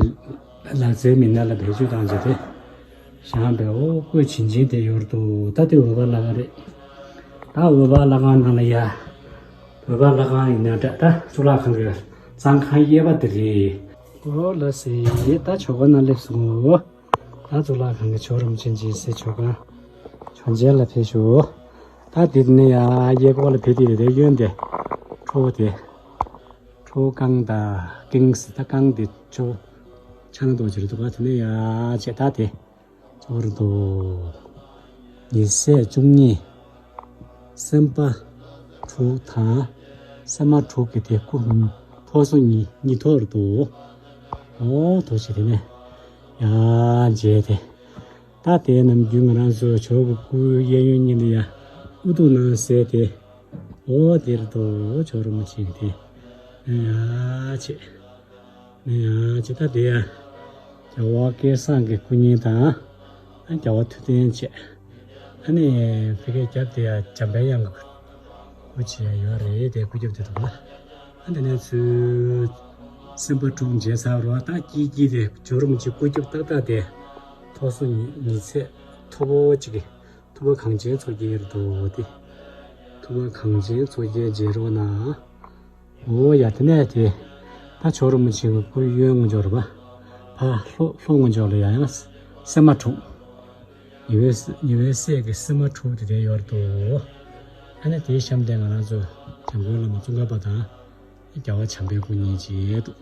ལག་རྩལ་མི་སྣ་ལ་བེད་སྤྱོད་བཏང་བྱས་ཏེ་བཞེངས་པའི་འོ་བཀོད་བྱིན་ཅན་དེ་ཡོད་འདུག་ད་དེ་འོད་འབར་ལྷ་ཁང་རེད། ད་འོད་འབར་ལྷ་ཁང་ནང་ལ་ཡ། འོད་འབར་ལྷ་ཁང་ཡིན་ན་འདྲ། ད་གཙུག་ལག་ཁང་གི་གཙང་ཁང་གཡས་པ་དེ་རེད། འོ་ལགས་སེ། ད་ཇོ་ཁང་ནང་སླེབས་སོང་ངོ་། ད་གཙུག་ལག་ཁང་གི་ཇོ་རིན་པོ་ཆེ་མཇལ་སའི་ཇོ་ཁང་། ཇོ་མཇལ་ལ་ཕེབས་ཤོག་ད་འདི་ནས་ཡ་གཡས་སྐོར་ལ་ཕེབས་དེ་རེད། གཡོན་དེ་ཁྲོ་བོ་དེ། ཁྲོ་བོ་རྐང་དང་ཀིང་སི། ད་རྐང་དེ་ཇོ་བོ་ཕྱག་ན་རྡོ་རྗེ་རེད་འདུག་ག་དེ་ནས་ཡ་བྱས་ད་དེ་ཇོ་བོ་རེད་འདུག་ཉེ་སྲས་བཅུ་གཉིས། སེམས་དཔའ་དྲུག་དང་། སེམས་མ་དྲུག་གི་དེ་སྐུ་ཕོ་སོ་གཉིས་གཉིས་ཐོག་རེད་འདུག་འོ་ཐུགས་རྗེ་ཆེ། དེ་ནས་ཡ་མཇལ་ཏེ། ད་དེ་ནམ་རྒྱུན་ང་རང་ཚོ་ཇོ་བོ་གི་སྐུའི་གཡས་གཡོན་གཉིས་ལ་ཡ་དབུ་གདུགས་ནང་གསལ་ཏེ། འོ་དེ་རེད་འདུག་ཇོ་རིན་པོ་ཆེ་གི་དེ། ཡ་ཆེ། ནས་ཡང་ཇི་ལྟར་དེ་ཡང་རྒྱལ་བ་སྐལ་བཟང་གི་སྐུ་བརྙན་དང་། ཨ་རྒྱལ་བ་ཐུབ་བསྟན་བཅས། ཨ་ནི་ཕ་གིའི་རྒྱབ་དེ་ཡང་འཇམ་དཔལ་དབྱངས་ཀྱི་སྐུ་བཅས་ཡོད་རེད་དེ། སྐུ་རྒྱབ་དེ་འདུག་ག་ཨ་དེ་ནས་ཚུར་སེམས་དཔའ་དྲུག་མཇལ་ཚར་རོ། ད་དཀྱིལ་དཀྱིལ་དེ་ཇོ་རིན་པོ་ཆེ་སྐུ་རྒྱབ་ཏག་ཏག་དེ། ཐོག་སོ་ཉི་ཉི་ཚེ་མཐོ་པོ་གཅིག་གི་ཐུབ་པ་གངས་ཅན་མཚོ་རྒྱལ་རེད་འདུག་སྟེ། ཐུབ་པ་གངས་ཅན་མཚོ་རྒྱལ་མཇལ་རོགས་གནང་། འོ་ཡ། དེ་ནས་དེ་ད་ཇོ་རིན་པོ་ཆེ་གི་སྐུ་གཡོན་ངོས་ཕྱོགས་རེད་པ། ཕར་ལྷོ་ལྷོ་ངོས་ཕྱོགས་ལ་ཡང་ཡང་སྲན་མ་དྲུག་ཉེ་བའི་ཉེ་བའི་སྲས་ཀྱི་སྲན་མ་དྲུག་དེ་དེ་ཡོད་འདུག་ཨ་ནི་དེའི་གཤམ་དེ་ང་རང་ཚོ་འཇམ་མགོན་བླ་མ་ཙོང་ཁ་པ་དང་། རྒྱལ་བ་བྱམས་པའི་སྐུ་བརྙན་ཅིག་འདུག་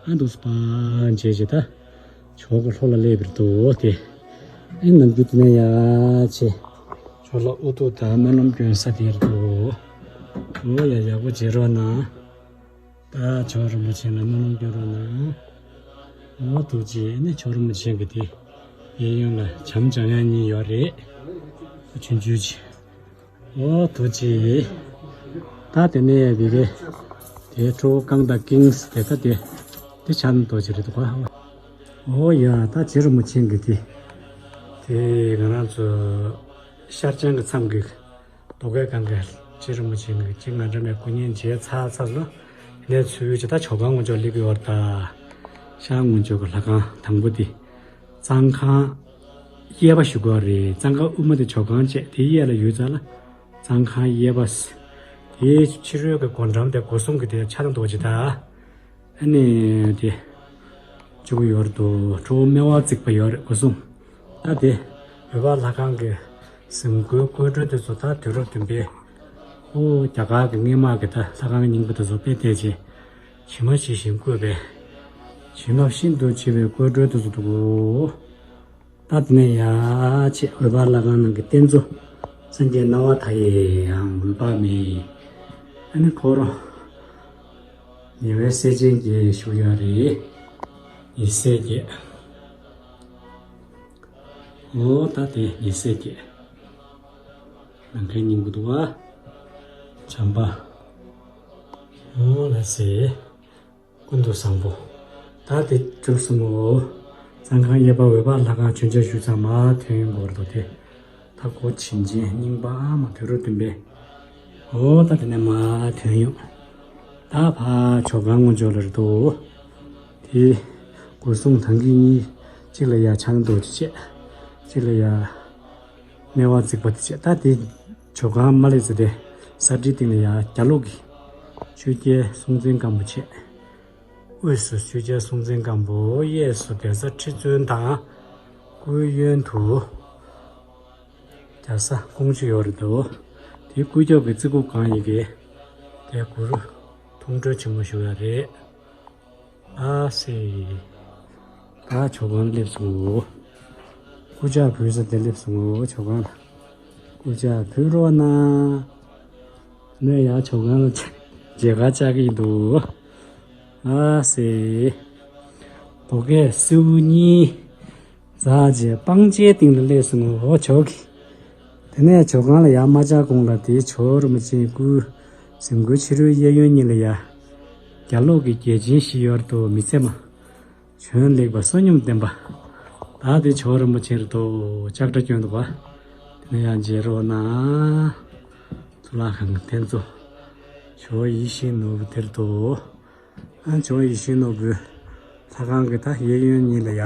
ཨ་འདུག་སེ་པང་བྱས་བྱས་ད། ཇོ་གི་ལྷོ་ལ་སླེབས་པ་རེད་འདུག་སྟེ། ཨེ་ནམ་རྒྱུན་དེ་ནས་ཡ་ཆེ། ཇོ་ལ་དབུ་ཐུག་དང་སྨོན་ལམ་སྐྱོན་ས་དེ་རེད་འདུག་འོ་ཡ། ཡག་པོ་བྱེད་རོགས་གནང་། ད་ཇོ་རིན་པོ་ཆེ་ལ་སྨོན་ལམ་སྐྱོན་རོགས་གནང་། འོ་ཐུགས་རྗེ་ཆེ། ཨ་ནི་ཇོ་རིན་པོ་ཆེ་གི་དེ་གཡས་གཡོན་ལ་བྱམས་སྦྱང་ཡག་གཉིས་ཡོད་རེད། ཆུང་ཆུང་ཅིག་འོ་ཐུགས་རྗེ་ཆེ། ད་དེ་ནས་བི་གེ་དེ་ཁྲོ་བོ་རྐང་དང་ཀིང་དེ་ད་དེ་དེ་ཕྱག་ན་རྡོ་རྗེ་རེད་འདུག་ག་འོ་ཡ། ད་རྗེ་རིན་པོ་ཆེ་གི་དེ་དེ་ང་རང་ཚོ་ཤར་བྱང་གི་མཚམས་ཀྱི་རྡོ་སྐས་སྒང་གི་རྗེ་རིན་པོ་ཆེ་གི་ཅིག་ང་འདྲ་མའི་སྐུ་བརྙན་མཇལ་ཚར་ཚར་ལ། དེ་ནས་ཚུར་ཅིག་ད་ཇོ་ཁང་ངོས་ཕྱོགས་སླེབས་ཀྱི་ཡོད་རེད་ད། ཤར་ངོས་ཕྱོགས་ཀྱི་ལྷ་ཁང་དང་པོ་དེ། གཙང་ཁང་གཡས་པ་ཞུ་དགོས་རེད། གཙང་ཁང་དབུ་མ་དེ་ཇོ་ཁང་བཅས་དེའི་གཡས་ལ་ཡོད་ཙང་ལ། གཙང་ཁང་གཡས་པ། དེའི་ཕྱི་རོལ་གྱི་སྒོ་འགྲམ་དེ་སྒོ་སྲུང་གི་དེ་ཕྱག་ན་རྡོ་རྗེ་དང་། ཨ་ནི་དེ་གཅིག་པུ་ཡོད་རེད་འདུག་ཁྲོ་བོ་སྨེ་བ་བརྩེགས་པ་ཡོད་རེད། སྒོ་སྲུང་། ད་དེ་འོད་འབར་ལྷ་ཁང་གི་གཟིམ་སྒོའི་བརྐོས་དཀྲོལ་དེ་ཚོ་ད་དུས་རབས་བདུན་པའི། ཨོ་རྒྱ་གར་གྱི་སྔས་མ་གི་ད་ལྷ་ཁང་རྙིང་པ་དེ་ཚོ་དཔེ་བལྟས་རྗེས་ཇི་མ་ཇི་བཞིན་བརྐོས་པའི་བྱིན་རླབས་ཤིན་ཏུ་ཆེ་བའི་བརྐོས་དཀྲོལ་དེ་ཚོ་འདུག་གོ། ད་དེ་ནས་ཡ་ཆེ་འོད་འབར་ལྷ་ཁང་ནང་གི་རྟེན་གཙོ་སངས་རྒྱས་སྣང་བ་མཐའ་ཡས་ཡང་འོད་དཔག་མེད། ཨ་ནི་འཁོར་ཉེ་བའི་སྲས་ཆེན་བརྒྱད་བཞུགས་ཡོད་རེད། ཉེ་སྲས་བརྒྱད། འོ་ད་དེ་ཉེ་སྲས་བརྒྱད། ནམ་མཁའི་སྙིང་པོ་འདུག་ག་བྱམས་པ། འོ་ལ་སེ། ཀུན་ཏུ་བཟང་པོ། ད་དེ་གྲུབ་སོང་ངོ་། གཙང་ཁང་གཡས་པ་འོད་འབར་ལྷ་ཁང་མཆོད་མཇལ་ཞུས་ཙང་མར་ཐོན་ཡོང་གི་ཡོད་རེད་དེ། ད་ཁོ་བྱིན་ཅན་རྙིང་པ་ཨ་མ་དུས་རབས་བདུན་པའི། འོ་ད་དེ་ནས་མར་ཐོན་ཡོང་། ད་ཕར་ཇོ་ཁང་ངོས་ཕྱོགས་ལ་རེད་དོ། དེ་སྒོ་སྲུང་དང་གི་གཉིས་གཅིག་ལ་ཡ་ཕྱག་ན་རྡོ་རྗེ་བྱས། གཅིག་ལ་ཡ་སྨེ་བ་བརྩེགས་པ་དེ་བྱས། ད་དེ་ཇོ་ཁང་མར་སླེབས་ཚེ་དེ་ས་ཁྲིའི་སྟེང་ལ་ཡ་རྒྱ་ལོ་གི་ཆོས་རྒྱལ་སྲོང་བཙན་སྒམ་པོ་བྱས། དབུས་སུ་ཆོས་རྒྱལ་སྲོང་བཙན་སྒམ་པོ། གཡས་སུ་གེ་སར་ཁྲི་བཙུན་དང་། སྐུའི་གཡོན་དུ་རྒྱ་བཟའ་ཀོང་ཇོ་ཡོད་རེད་དོ། དེའི་སྐུ་རྒྱབ་ཀྱི་རྩེ་ཁུག་སྒང་ཡི་གེ་དེ་གུ་རུ་མཐོང་གྲོལ་ཆེན་མོ་བཞུགས་ཡོད་རེད། ཨ་སེ། ད་ཇོ་ཁང་སླེབས་སོང་ངོ་། སྐུ་ཕྱག་ཕུལ་ས་དེ་སླེབས་སོང་ངོ་། ཇོ་ཁང་ལ་སྐུ་ཕྱག་ཕུལ་རོགས་གནང་། ནས་ཡང་ཇོ་ཁང་ལ་མཇལ་ཁ་བཅར་གྱི་འདུག་ཨ་སེ། རྡོ་སྐས་སེའུ་གཉིས་འཛེགས་བྱས་སྤང་ལྕེའི་སྟེང་ལ་སླེབས་སོང་ངོ་། ཇོ་གི། དེ་ནས་ཇོ་ཁང་ལ་ཡར་མ་བཅར་གོང་ལ་དེའི་ཇོ་རིན་པོ་ཆེའི་སྐུའི་གཟིམ་སྒོའི་ཕྱི་རོལ་གཡས་གཡོན་གཉིས་ལ་ཡ། རྒྱ་ལོ་གི་རྒྱལ་ཆེན་བཞི་ཡོད་རེད་དོ། མི་ཚད་མ། བྱོན་ལེགས་པ་བསོད་སྙོམས་ལྡན་པ། ད་དེ་ཇོ་རིན་པོ་ཆེ་རེད་དོ། ལྕགས་འདྲ་གྱོན་འདུག་པ། དེ་ནས་ཡང་མཇལ་རོགས་གནང་། གཙུག་ལག་ཁང་གི་རྟེན་གཙོ་ཇོ་ཡིད་བཞིན་ནོར་བུ་དེ་རེད་དོ། ཨ་ཇོ་ཡིད་བཞིན་ནོར་བུའི་ལྷ་ཁང་གི་ད་གཡས་གཡོན་གཉིས་ལ་ཡ།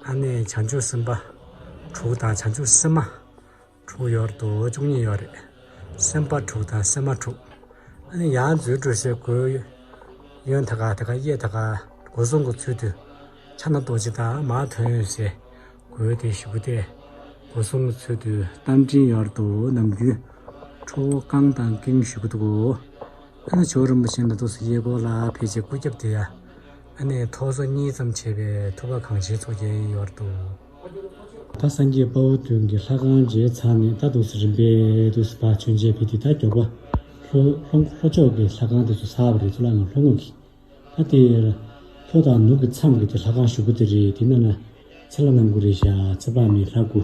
ཨ་ནི་བྱང་ཆུབ་སེམས་དཔའ་དྲུག་དང་བྱང་ཆུབ་སེམས་མ་དྲུག་ཡོད་རེད་དོ། བཅུ་གཉིས་ཡོད་རེད། སེམས་དཔའ་དྲུག་དང་སེམས་མ་དྲུག་ཨ་ནི་ཡར་འཛུལ་འགྲོ་སའི་སྒོའི་གཡོན་ད་ག་ད་ག་གཡས་ད་ག་སྒོ་སྲུང་གི་ཚུལ་དུ་ཕྱག་ན་རྡོ་རྗེ་དང་མར་ཐོན་སའི་སྒོའི་དེ་ཞུ་གི་དེ། སྒོ་སྲུང་གི་ཚུལ་དུ་རྟ་མགྲིན་ཡོད་རེད་དོ། ནམ་རྒྱུན་ཁྲོ་བོ་རྐང་དང་ཀིང་ཞུ་གི་འདུག་ཨ་ནི་ཇོ་རིན་པོ་ཆེ་ལ་འདུག་སེ་གཡས་སྐོར་ལ་ཕེབས་བྱས་སྐུ་རྒྱབ་དེ་ཡ། ཨ་ནི་ཐོག་སོ་གཉིས་ཙམ་བྱས་པའི་ཐུབ་པ་གངས་ཅན་མཚོ་རྒྱལ་ཡོད་རེད་དོ། ད་སངས་རྒྱས་དཔའ་བོ་བདུན་གྱི་ལྷ་ཁང་མཇལ་ཚར་ནས་ད་འདུག་སེ་རིམ་པས་འདུག་སེ་ཕར་བྱོན་བྱས་ཕེབས་དུས་ད་མགྱོགས་པ་ལྷོ་ལྷོ་ལྷོ་ཕྱོགས་ཀྱི་ལྷ་ཁང་དེ་ཚོ་ཚར་བ་རེད། གཙུག་ལག་ཁང་ལྷོ་ངོས་ཀྱི། ད་དེ་ལྷོ་དང་ནུབ་ཀྱི་མཚམས་ཀྱི་དེ་ལྷ་ཁང་ཞུ་གི་དེ་རེད། དེ་ནང་ན་ཚེ་ལྷ་རྣམ་དགུ་རེད་བཞག་ཚེ་དཔག་མེད་ལྷ་དགུ།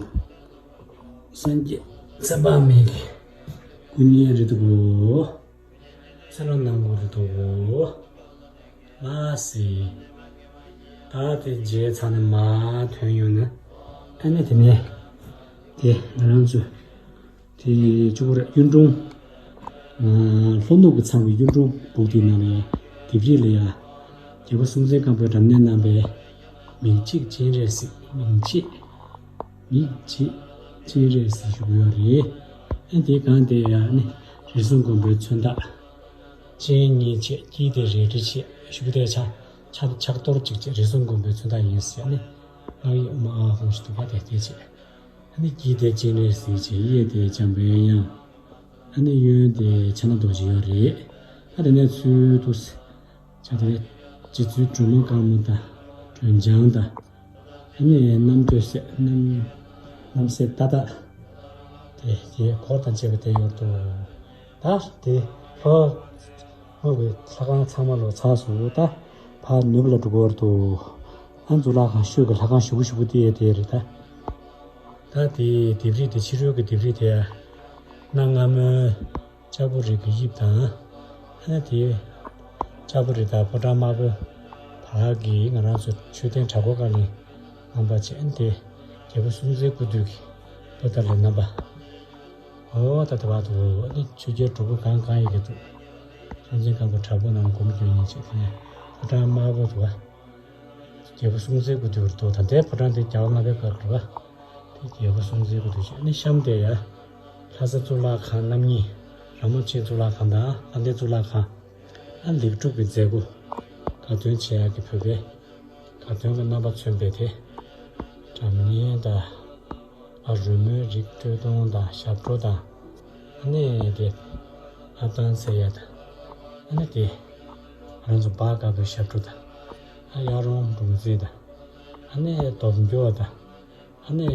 སངས་རྒྱས་ཚེ་དཔག་མེད་ཀྱི་སྐུ་བརྙན་རེད་འདུག་གོ། ཚེ་ལྷ་རྣམ་དགུ་རེད་འདུག་གོ། ལགས་སེ། ད་དེ་མཇལ་ཚར་ནས་མར་ཐོན་ཡོང་ན། ཨ་ནི་དེ་ནས་དེ་ང་རང་ཚོ་དེ་གཅིག་པུ་རེད། གཡུང་དྲུང་། ཨ་ལྷོ་ནུབ་ཀྱི་མཚམས་ཀྱི་གཡུང་དྲུང་སྦུག་དེའི་ནང་ལ་ཡ། ལྡེབས་རིས་ལ་ཡ། རྒྱལ་པོ་སྲོང་བཙན་སྒམ་པོས་རབ་གནས་གནང་བའི་ མིག་འབྱེད་སྤྱན་རས་གཟིགས། མིག་འབྱེད། མིག་འབྱེད་སྤྱན་རས་གཟིགས་བཞུགས་ཡོད་རེད། ཨ་དེའི་སྒང་དེ་ཡ་ནི་རིགས་གསུམ་མགོན་པོའི་མཚོན་རྟགས། སྤྱན་གཉིས་བྱས། དཀྱིལ་དེ་རལ་གྲི་བྱས། བཞུགས་དེ་ཕྱག་ཕྱག་ཕྱག་རྡོར་གཅིག་བྱས། རིགས་གསུམ་མགོན་པོའི་མཚོན་རྟགས་ཡིན་ཟེར་ནས། སྔགས་ཡིག་ཨོཾ་ཨཱཿཧཱུྃ་ཞེས་འདུག་པ་དེ་དེ་བྱས། ཨ་ནི་དཀྱིལ་དེ་སྤྱན་རས་གཟིགས་བྱས། གཡས་དེ་འཇམ་པའི་དབྱངས། ཨ་ནི་གཡོན་དེ་ཕྱག་ན་རྡོ་རྗེ་ཡོད་རེད། ཨ་དེ་ནས་ཚུར་དུ་བྱ་དེ་རྗེ་བཙུན་སྒྲོལ་མ་དཀར་མོ་དང་། སྒྲོལ་ལྗང་དང་། ཨ་ནི་རྣམ་ཐོས་སྲས། རྣམ་རྣམ་སྲས་ཏག་ཏག་དེ་དེ་འཁོར་དང་བཅས་པ་དེ་ཡོད་དོ། ད་དེ་ལྷོ་ལྷོ་གི་ལྷ་ཁང་ཚང་མ་ལོ་ཚར་སོང་། ད་ཕར་ནུབ་ལ་འགྲོ་གི་ཡོད་དོ། ཨ་གཙུག་ལག་ཁང་ཤོད་ཀྱི་ལྷ་ཁང་ཞེ་པོ་ཞེ་པོ་དེ་དེ་རེད་ད། ད་དེའི་ལྡེབས་རིས་དེ། ཕྱི་རོལ་གྱི་ལྡེབས་རིས་དེ་གནའ་སྔ་མོའི་ལྕགས་པོ་རི་གི་དབྱིབས་དང་། ཨ་ནི་དེའི་ལྕགས་པོ་རི་དང་ཕོ་བྲང་དམར་པོ་བར་གྱི་ང་རང་ཚོ་མཆོད་རྟེན་བྲག་སྒོ་ཀ་ལའི་རྣམ་པ་བྱས། ཨ་ནི་དེ་རྒྱལ་པོ་སྲོང་བཙན་སྐུ་དུས་ཀྱི་པོ་ཏཱ་ལའི་རྣམ་པ། འོ་ད་དེ་བར་དུ་ཨ་ནི་ཆོས་རྒྱལ་སྒྲུབ་ཕུག་གང་གང་ཡི་གེ་འདུག་སྲོང་བཙན་སྒམ་པོ་བྲག་ཕུག་ནང་སྒོམ་སྐྱོན་ཡིན་བྱས། དེ་ནས་ཕོ་བྲང་དམར་པོ་འདུག་བ། རྒྱལ་པོ་སྲོང་བཙན་སྐུ་དུས་རེད་འདུག་ད་ལྟའི་ཕོ་བྲང་དེ་རྒྱལ་བ་ལྔ་པའི་སྐབས་རེད་བ། དེ་རྒྱལ་པོ་སྲོང་བཙན་སྐུ་དུས་བྱས། ཨ་ནི་གཤམ་དེ་ཡ་ལྷ་ས་གཙུག་ལག་ཁང་རྣམ་གཉིས། ར་མོ་ཆེ་གཙུག་ལག་ཁང་དང་ལྷ་ལྡན་གཙུག་ལག་ཁང་། ཨ་ལེགས་གྲུབ་ཀྱི་མཛད་སྒོ་དགའ་སྟོན་བྱེད་ཡག་གི་བོད་པའི་དགའ་སྟོན་གྱི་རྣམ་པ་མཚོན་པའི་དེ་སྒྲ་སྙན་དང་། ཨ་རོལ་མོའི་རིགས་སྤྲོས་སྟོང་དང་ཞབས་བྲོ་དང་། ཨ་ནི་དེ་ཨ་ཏང་ཟེར་ཡ་དང་། ཨ་ནི་དེ་ང་རང་ཚོ་སྦ་དཀར་པོའི་ཞབས་བྲོ་དང་། ཨ་གཡག་རོང་འབྲོང་རྩེད་དང་། ཨ་ནི་སྟོབས་འབྱོར་དང་། ཨ་ནི་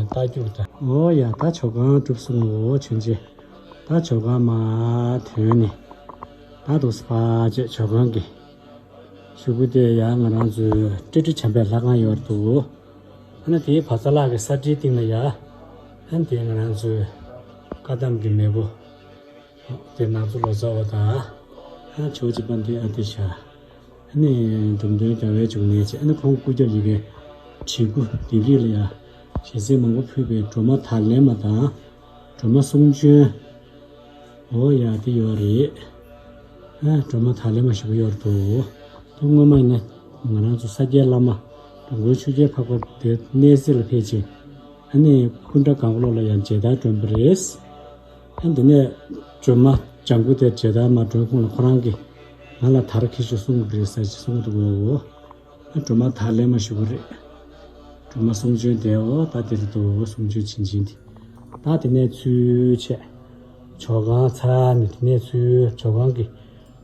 རྟ་རྒྱུག་དང་། འོ་ཡ། ད་ཇོ་ཁང་གྲུབ་སོང་ངོ་། ཆུན་ཆེ། ད་ཇོ་ཁང་མར་ཐོན་ནས། ད་དུ་སྤ་བྱས་ཇོ་ཁང་གི་ཤུག་པོ་དེ་ཡང་ང་རང་ཚོའི་ཏྲི་ཏྲི་བྱམས་པའི་ལྷ་ཁང་ཡོད་འདུག་ཨ་ནི་དེའི་བ་ཚ་ལག་གི་ས་ཁྲིའི་སྟེང་ལ་ཡ། ཨ་ནི་དེ་ང་རང་ཚོའི་བཀའ་གདམས་ཀྱི་མེས་པོ་དེ་ནག་ཚོ་ལོ་ཙཱ་བ་དང་། ཨ་ཇོ་བོ་རྗེ་དཔལ་ལྡན་ཨ་ཏི་ཤ། ཨ་ནི་འབྲོམ་སྟོན་རྒྱལ་བའི་འབྱུང་གནས་བྱས། ཨ་ནི་ཁོང་སྐུ་རྒྱབ་ཡི་གེ་བྲིས་སྐུ་ལྡེབས་རིས་ལ་ཡ་ཞལ་ཟས་མང་པོ་ཕུལ་བའི་སྒྲོལ་མ་དར་ལེན་མ་དང་། སྒྲོལ་མ་གསུང་བྱོན། འོ་ཡ་དེ་ཡོད་རེད། ཨ་སྒྲོལ་མ་དར་ལེན་མ་ཞེ་པོ་ཡོད་རེད་འདུག་དེ་སྔོན་མ་ཡིན་ན་ང་རང་ཚོ་ས་སྐྱའི་བླ་མ་འགྲོ་མགོན་ཆོས་རྒྱལ་འཕགས་པ་དེ་གནས་གཟིགས་ལ་ཕེབས་ཅིང་། ཨ་ནི་སྐུ་འདྲ་གང་བློ་ལ་ཡང་མཇལ་དར་སྒྲོན་པ་རེད། ཨ་འདི་ནས་སྒྲོལ་མ་ལྗང་གུ་དེ་མཇལ་དར་མ་སྒྲོན་གོང་ལ་ཁོ་རང་གིས་ང་ལ་དར་ཁྱེར་ཤོག་གསུང་གི་རེད་ཟེར་ཅིག་གསུང་གི་འདུག་གོ། ཨ་སྒྲོལ་མ་དར་ལེན་མ་ཞུ་གི་རེད། སྒྲོལ་མ་གསུང་བྱོན་དེ། འོ་ད་དེ་རེད་འདུག་གསུང་བྱོན་བྱིན་བྱིན་དེ། ད་དེ་ནས་ཚུར་བྱས་ཇོ་ཁང་ཚར་ནས། དེ་ནས་ཚུར་ཇོ་ཁང་གི་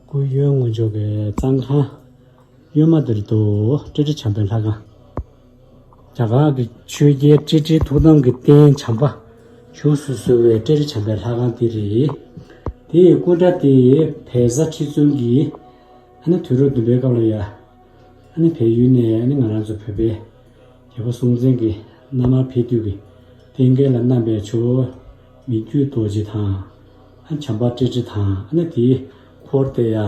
སྐུ་གཡོན་ངོས་ཕྱོགས་ཀྱི་གཙང་ཁང་གཡོན་མ་དེ་རེད་འདུག་ཏྲི་ཏྲི་བྱམས་པའི་ལྷ་ཁང་། རྒྱ་གར་གྱི་ཆོས་རྒྱལ་ཏྲི་ཏྲིའི་ཐུགས་དམ་གྱི་རྟེན་བྱམས་པ་བཞུགས་སུ་གསོལ་བའི་ཏྲི་ཏྲི་བྱམས་པའི་ལྷ་ཁང་དེ་རེད། དེའི་སྐུ་འདྲ་དེ་བལ་བཟའ་ཁྲི་བཙུན་གྱིས་ཨ་ནི་དུས་རབས་བདུན་པའི་སྐབས་ལ་ཡ། ཨ་ནི་བལ་ཡུལ་ནས་ཨ་ནི་ང་རང་ཚོ་བོད་པའི་རྒྱལ་པོ་སྲོང་བཙན་གྱི་མནའ་མར་ཕེབས་དུས་ཀྱི་རྟེན་སྐལ་ལ་བསྣམས་པའི་ཇོ་བོ་མི་བསྐྱོད་རྡོ་རྗེ་དང་། ཨ་བྱམས་པ་ཏྲི་ཏྲི་དང་། ཨ་ནི་དེའི་འཁོར་དེ་ཡ། ཨ་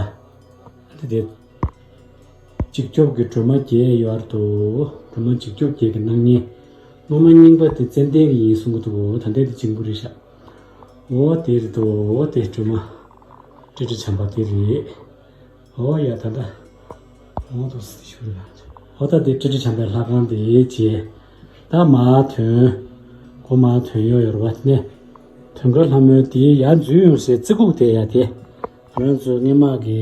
ནི་དེ་འཇིགས་སྐྱོབ་ཀྱི་སྒྲོལ་མ་བརྒྱད་ཡོད་འདུག་སྒྲོལ་མ་འཇིགས་སྐྱོབ་བརྒྱད་ཀྱི་སྣང་བརྙན། སྔོན་མ་རྙིང་པ་དེ་ཙན་དན་གྱི་ཡིན་གསུང་གི་འདུག་ད་ལྟའི་དེ་བྱིང་པོ་རེད་ཤག་འོ་དེ་རེད་འདུག་འོ་དེ་སྒྲོལ་མ་ཏྲི་ཏྲི་བྱམས་པ་དེ་རེད། འོ་ཡ་ད་ལྟ། འོ་དུ་སི་ཤུ་རེད། འོ་ད་དེ་ཏྲི་ཏྲི་བྱམས་པའི་ལྷ་ཁང་དེ་བྱས། ད་མར་ཐོན། སྒོ་མར་ཐོན་ཡོང་ཡོད་རེད་བ། དེ་ནས་དུང་དཀར་ལྷ་མོའི་དེའི་ཡར་འཛུལ་ཡོང་སའི་རྩེ་ཁུག་དེ་ཡ་དེ། ང་རང་ཚོ་སྔོན་མ་གི་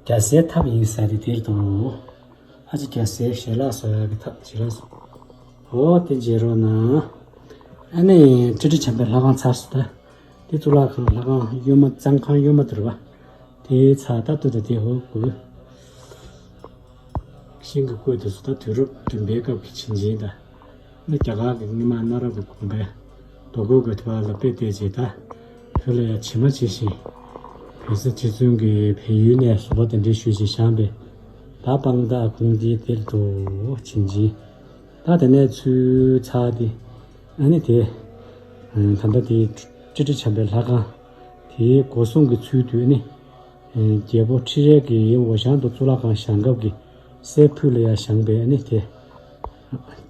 རྒྱལ་སའི་ཐབ་ཡིན་ས་རེད། དེ་རེད་འདུག་ཨ་ཅེ་རྒྱལ་སའི་ཞལ་ལག་བཟོ་ཡག་གི་ཐབ་ཞལ་ལག་བཟོ། འོ་དེ་མཇལ་རོགས་གནང་། ཨ་ནི་ཏྲི་ཏྲི་བྱམས་པའི་ལྷ་ཁང་ཚར་སོང་ད། དེ་གཙུག་ལག་ཁང་ལྷ་ཁང་གཡོན་མ་གཙང་ཁང་གཡོན་མ་དེ་རེད་བ། དེའི་ཚར་ད་ལྟོས་ད་དེ་འོ་དགོས། ཤིང་གི་བཀོད་དེ་ཚོ་ད་དུས་རབས་བདུན་པའི་སྐབས་ཀྱི་བྱིན་ཅན་དང་། ནི་རྒྱ་གར་གྱི་སྔོན་མ་གནའ་རབས་ཀྱི་དགོན་པའི་རྡོ་བརྐོས་ཀྱི་དུས་ལ་དཔེ་བལྟས་རྗེས་ད། བོད་ལ་ཡང་ཇི་མ་ཇི་བཞིན། བལ་བཟའ་ཁྲི་བཙུན་གྱིས་བལ་ཡུལ་ནས་བཟོ་པ་དེ་འདྲའི་ཞུས་ཤིང་བཞེངས་པའི། ད་དཔང་རྟགས་ཁུངས་འདི་དེར་དུ་བྱིན་ཅན། ད་དེ་ནས་ཚུར་ཚར་ཏེ། ཨ་ནི་དེ། ད་ལྟ་དེ་ཏྲི་ཏྲི་བྱམས་པའི་ལྷ་ཁང་། དེའི་སྒོ་སྲུང་གི་ཚུལ་དུ་ནི། རྒྱལ་པོ་ཁྲི་རལ་གྱིས་འོ་ཞང་དུ་གཙུག་ལག་ཁང་བཞེངས་སྐབས་ཀྱི་སྲས་ཕུད་ལ་ཡང་བཞེངས་པའི་ཨ་ནི་དེ།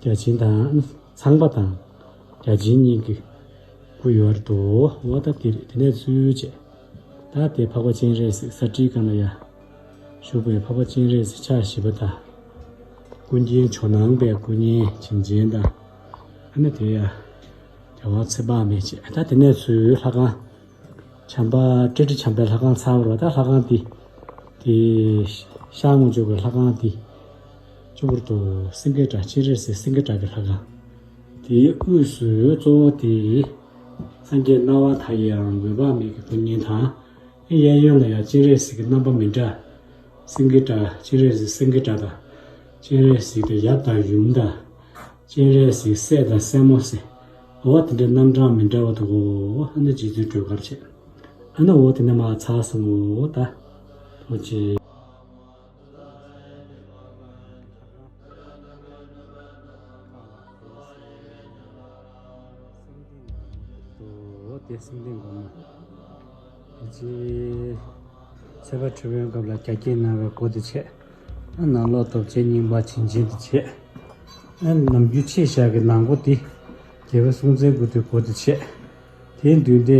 བརྒྱ་བྱིན་དང་ཚངས་པ་དང་། བརྒྱ་བྱིན་གཉིས་ཀྱི་སྐུ་ཡོད་རེད་དོ། འོ་ད་དེ་རེད། དེ་ནས་ཚུར་བྱས། ད་དེ་འཕགས་པ་སྤྱན་རས་གཟིགས་ས་ཁྲིའི་སྒང་ལ་ཡ། བཞུགས་པའི་འཕགས་པ་སྤྱན་རས་གཟིགས་ཕྱག་བཞི་པ་དང་། ཀུན་མཁྱེན་ཇོ་ནང་པའི་སྐུ་བརྙན་བྱིན་ཅན་དང་། ཨ་ནི་དེ་ཡ། རྒྱལ་དབང་ཚེ་དཔག་མེད་བཅས། ད་དེ་ནས་ཚུར་ལྷ་ཁང་། བྱམས་པ་ཏྲི་ཏྲི་བྱམས་པའི་ལྷ་ཁང་ཚར་བ། ད་ལྷ་ཁང་འདི། དེ། ཤར་ངོས་ཕྱོགས་ཀྱི་ལྷ་ཁང་འདི། གཙོ་བོར་དུ་སེང་གེ་སྒྲ་སྤྱན་རས་གཟིགས་སེང་གེ་སྒྲ་གི་ལྷ་ཁང་། དེའི་དབུས་སུ་གཙོ་བོ་དེ། སངས་རྒྱས་སྣང་བ་མཐའ་ཡས་དང་འོད་དཔག་མེད་ཀྱི་སྐུ་བརྙན་དང་། གཡས་གཡོན་ལ་ཡང་སྤྱན་རས་གཟིགས་ཀྱི་རྣམ་པ་མི་འདྲ། སེང་གེ་སྒྲ། སྤྱན་རས་གཟིགས་སེང་གེ་སྒྲ་དང་། སྤྱན་རས་གཟིགས་དང་ཡབ་དང་ཡུམ་དང་། སྤྱན་རས་གཟིགས་སྲས་དང་སྲས་མོ་ཟེར། འོ་དེ་འདྲའི་རྣམ་གྲངས་མི་འདྲ་བ་འདུག་གོ། ཨ་ནི་རྗེ་བཙུན་སྒྲོལ་དཀར་བྱས། ཨ་ནི་འོ་དེ་ནས་མར་ཚར་སོང་ངོ་ད། ཐུགས་རྗེ་ཆེ། འོ་དེ་སེང་ལྡེང་སྒོ་མོ། དེ་རྗེས་ཚེས་པ་ཁྲི་སྟོན་སྐབས་ལ་རྒྱ་སྐྱེགས་གནང་བའི་སྒོ་དེ་ཕྱེ། ཨ་ནང་ལོགས་རྡོ་རྗེ་སྙིང་པ་བྱིན་ཅན་དེ་ཕྱེ། ཨ་ནམ་རྒྱུན་ཕྱེ་བཞག་གི་ནང་སྒོ་དེ། རྒྱལ་པོ་སྲོང་བཙན་སྐུ་དེའི་སྒོ་དེ་ཕྱེ། དེའི་མདུན་དེ་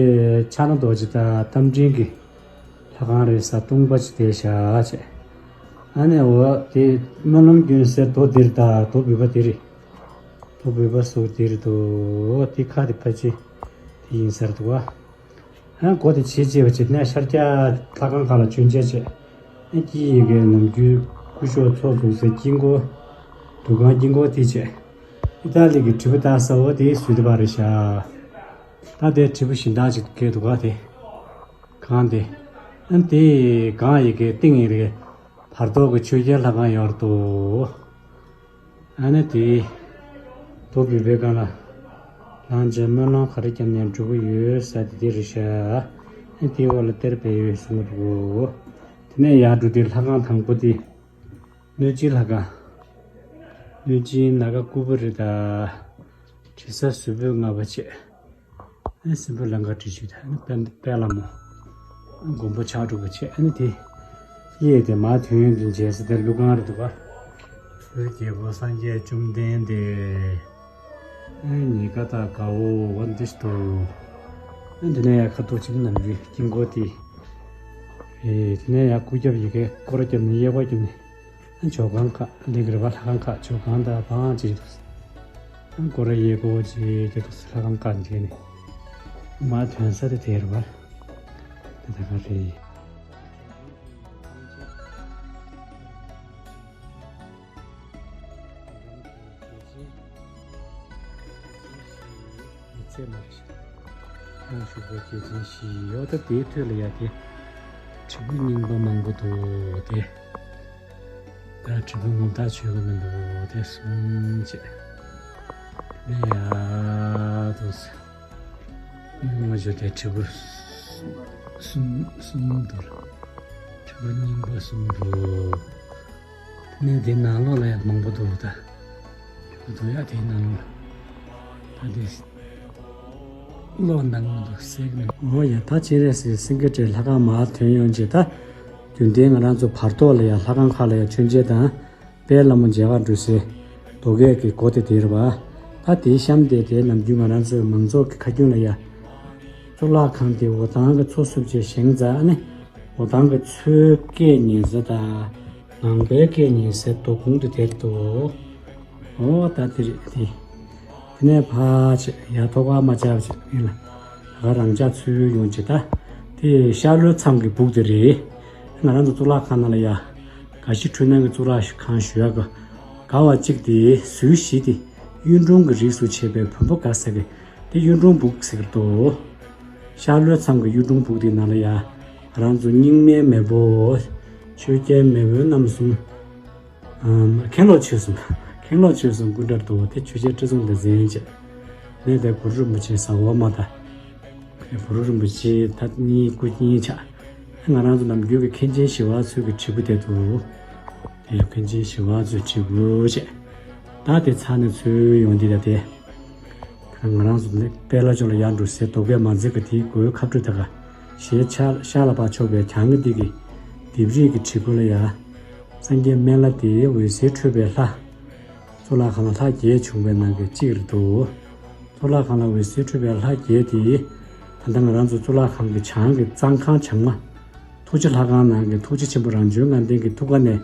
ཕྱག་ན་རྡོ་རྗེ་དང་རྟ་མགྲིན་གྱི་ལྷ་ཁང་རེད་ས། སྟོང་པ་ཅིག་དེ་བཞག་བྱས། ཨ་ནི་འོ་དེ་སྨོན་ལམ་སྐྱོན་སའི་རྡོ་དེ་རེད་ད། རྡོ་འབུར་བ་དེ་རེད། རྡོ་འབུར་བ་སོགས་དེ་རེད་དོ། དེ་ཁ་དེ་ཕལ་ཆེར་དེ་ཡིན་ས་རེད་འདུག་བ། ཨ་སྒོ་དེ་ཕྱེ་བྱས་པ་བྱས་ནས་ཤར་རྒྱག་ལྷ་ཁང་ཁག་ལ་མཆོད་མཇལ་བྱས། ཨ་དཀྱིལ་ཡི་གེ་ནམ་རྒྱུན་སྐུ་ཞབས་ཚོགས་འཛུགས་སའི་དཀྱིལ་འཁོར། འདུ་ཁང་དཀྱིལ་འཁོར་དེ་བྱས། ཨི་ཏཱ་ལི་གི་དྲིལ་བུ་བཏགས་ས་འོ་དེ་བཟོས་བསྡད་པ་རེད་ཤག་ད་དེ་དྲིལ་བུ་གཞན་དག་ཅིག་བཀལ་འདུག་ག་དེ། གང་དེ། ཨ་དེ་གང་ཡི་གེ་སྟེང་ཡི་གེ་བར་ཐོག་གི་ཆོས་རྒྱལ་ལྷ་ཁང་ཡོད་རེད་དོ། ཨ་ནི་དེ། རྡོ་འབུར་བའི་སྒང་ལ། ལྷང་ཅན་སྨོན་ལམ་ག་རེ་བརྒྱབ་ནས་འགྲོ་གི་ཡོད་ས་དེ་དེ་རེད་ཤག་ཨ་དེའི་འོག་ལ་གཏེར་སྦས་ཡོད་གསུང་གི་འདུག་དེ་ནས་ཡར་འགྲོ་དུས་ལྷ་ཁང་དང་པོ་དེ། གནོད་སྦྱིན་ལྷ་ཁང་། གནོད་སྦྱིན་ནཱ་ག་ཀུ་བེ་ར་དང་། དྲི་ཟ་གཟུགས་པོ་ལྔ་པ་བཅས། ཨ་སྲིན་པོ་ལང་ཀ་དྲི་ཆུ་དང་དཔལ་དཔལ་ལྷ་མོ། མགོན་པོ་ཕྱག་དྲུག་པ་བཅས། ཨ་ནི་དེ། གཡས་དེ་མར་ཐོན་ཡོང་དུས་མཇལ་ས་དེ་ཀླུ་ཁང་རེད་འདུག་ག་ཆོས་རྒྱལ་པོ་སངས་རྒྱས་བཅོམ་ལྡན་འདས། ཨ་ཉི་ཀ་དང་དགའ་བོ་འོ་འདི་ཞིག་འདུག་ཨ་འདི་ནས་ཡར་ཁ་ཐུག་ཅིག་ནམ་རྒྱུན་དཀྱིལ་འཁོར་དེ། ཨེ་དེ་ནས་ཡར་སྐུ་རྒྱབ་ཡི་གེ་སྐོར་ར་བརྒྱབ་ནས་གཡས་སྐོར་བརྒྱབ་ནས། ཨ་ཇོ་ཁང་ཁག་ལེགས་རེད་པ། ལྷ་ཁང་ཁག་ཇོ་ཁང་དང་བང་ཅིག་འདུག་ཨ་སྐོར་ར་གཡས་སྐོར་ཅིག་དེ་འདུག་ལྷ་ཁང་ཁག་འདི་ནས། མར་ཐོན་ས་དེ་དེ་རེད་པ། དེ་ད་ག་རེད། མི་ཚེ་མ་རེད། ཁོང་ཞུགས་པའི་རྒྱལ་ཆེན་བཞི་ཡོད། ད་དེའི་ཐོད་ལ་ཡ་དེ། དྲིལ་བུ་རྙིང་པ་མང་པོ་འདུག་དེ། ད་དྲིལ་བུ་ངོ་མ་ཆོད་ཀྱི་མི་འདུག་དེ་གསུམ་བྱས། དེ་ནས་ཡ་དུ། ངོ་ཆོད་དེ་དྲིལ་བུ་གསུམ་གསུམ་འདུག་དྲིལ་བུ་རྙིང་པ་གསུམ་འདུག་དེ་ནས་དེ་ནང་ལོགས་ལ་ཡང་མང་པོ་འདུག་ད། འདུག་ཡ་དེ་ནང་ལོགས་ལ། ད་དེ། ལོགས་ནང་མི་འདུག་སེག་མི་འདུག་འོ་ཡ་ད་སྤྱན་རས་གཟིགས་སེང་གེ་སྒྲའི་ལྷ་ཁང་མར་ཐོན་ཡོང་རྗེས་ད། རྒྱུན་ལྡན་ང་རང་ཚོ་བར་ཐོག་ལ་ཡ་ལྷ་ཁང་ཁག་ལ་ཡ་མཆོད་མཇལ་དང་། དཔལ་ལྷ་མོ་མཇལ་ཁ་འགྲོ་སའི་རྡོ་སྐས་ཀྱི་སྒོ་དེ་དེ་རེད་པ། ད་དེའི་གཤམ་དེ་དེ་ནམ་རྒྱུན་ང་རང་ཚོའི་མང་ཚོགས་ཀྱི་ཁ་རྒྱུན་ལ་ཡ། གཙུག་ལག་ཁང་དེ་འོ་ཐང་གི་མཚོ་བསུབས་བྱས་བཞེངས་ཙང་ཨ་ནི། འོ་ཐང་གི་མཚོའི་སྐད་ཉན་ས་དང་། ངང་པའི་སྐད་ཉན་སའི་རྡོ་ཁུང་དེ་དེར་འདུག་འོ་ད་དེ་རེད་དེ། དེ་ནས་ཕར་ཆེ་ཡར་ཐོག་ཁ་མ་ཆགས་ཆེ་ཡིན་ལ། ད་ག་རང་ཅག་ཚུར་ཡོང་ཅེ་ད། དེ་ཤར་ལྷོའི་མཚམས་ཀྱི་སྦུག་དེ་རེད། ང་རང་ཚོ་གཙུག་ལག་ཁང་ནང་ལ་ཡ། དགའ་བཞི་འཕྲུལ་སྣང་གི་གཙུག་ལག་ཁང་ཞུ་ཡག་གི། དགའ་བ་གཅིག་དེ་ཟུར་བཞི་དེ། གཡུང་དྲུང་གི་རིགས་སུ་བྱས་པའི་བོན་པོ་དགའ་ས་གི། དེ་གཡུང་དྲུང་སྦུག་ཟེར་གི་འདུག་ཤར་ལྷོའི་མཚམས་ཀྱི་གཡུང་དྲུང་སྦུག་དེའི་ནང་ལ་ཡ། ང་རང་ཚོ་རྙིང་མའི་མེས་པོ། ཆོས་རྒྱལ་མེས་དབོན་རྣམ་གསུམ། ཨམ། མཁན་སློབ་ཆོས་གསུམ། མཁན་སློབ་ཆོས་གསུམ་སྐུ་འདྲ་འདུག་དེ་ཆོས་རྒྱལ་ཁྲི་སྲོང་ལྡེ་བཙན་བཅས། ནས་དེ་གུ་རུ་རིན་པོ་ཆེ་ཟ་འོག་མ་དང་། དེ་གུ་རུ་རིན་པོ་ཆེ་ད་གཉིས་སྐུ་གཉིས་ཆགས། ང་རང་ཚོ་ནམ་རྒྱུན་གྱི་མཁན་ཆེན་ཞི་བ་འཚོ་གི་དྲིལ་བུ་དེ་འདུག་དེ་མཁན་ཆེན་ཞི་བ་འཚོའི་དྲིལ་བུ་བཅས། ད་དེ་ཚར་ནས་ཚུར་ཡོང་དུས་ད་དེ། ང་རང་ཚོ་ནི་དཔལ་ལྷ་ལྕོག་ལ་ཡར་འགྲོ་སའི་རྡོ་སྐས་མ་འཛེགས་ཀྱི་དེའི་སྒོའི་ཁ་སྤྲོད་དེ་ག་ཞེས་ཤར་ལ་ཕར་ཕྱོགས་པའི་གྱང་གི་སྟེང་གི་ལྡེབས་རིས་ཀྱི་བྲིས་སྐུ་ལ་ཡ། སངས་རྒྱས་སྨན་བླ་དེའི་འོད་ཟེར་འཕྲོས་པའི་ལྷ། གཙུག་ལག་ཁང་ལ་ལྷ་བརྒྱད་བྱུང་བའི་ནང་གི་གཅིག་རེད་འདུག་གཙུག་ལག་ཁང་ལ་འོད་ཟེར་འཕྲོས་པའི་ལྷ་བརྒྱད་དེ། ད་ལྟ་ང་རང་ཚོ་གཙུག་ལག་ཁང་གི་བྱང་གི་གཙང་ཁང་བྱང་མ། ཐུགས་རྗེ་ལྷ་ཁང་ནང་གི་ཐུགས་རྗེ་ཆེན་པོ་རང་བྱོན་ལྔ་ལྡན་གྱི་ཐུགས་ཀ་ནས།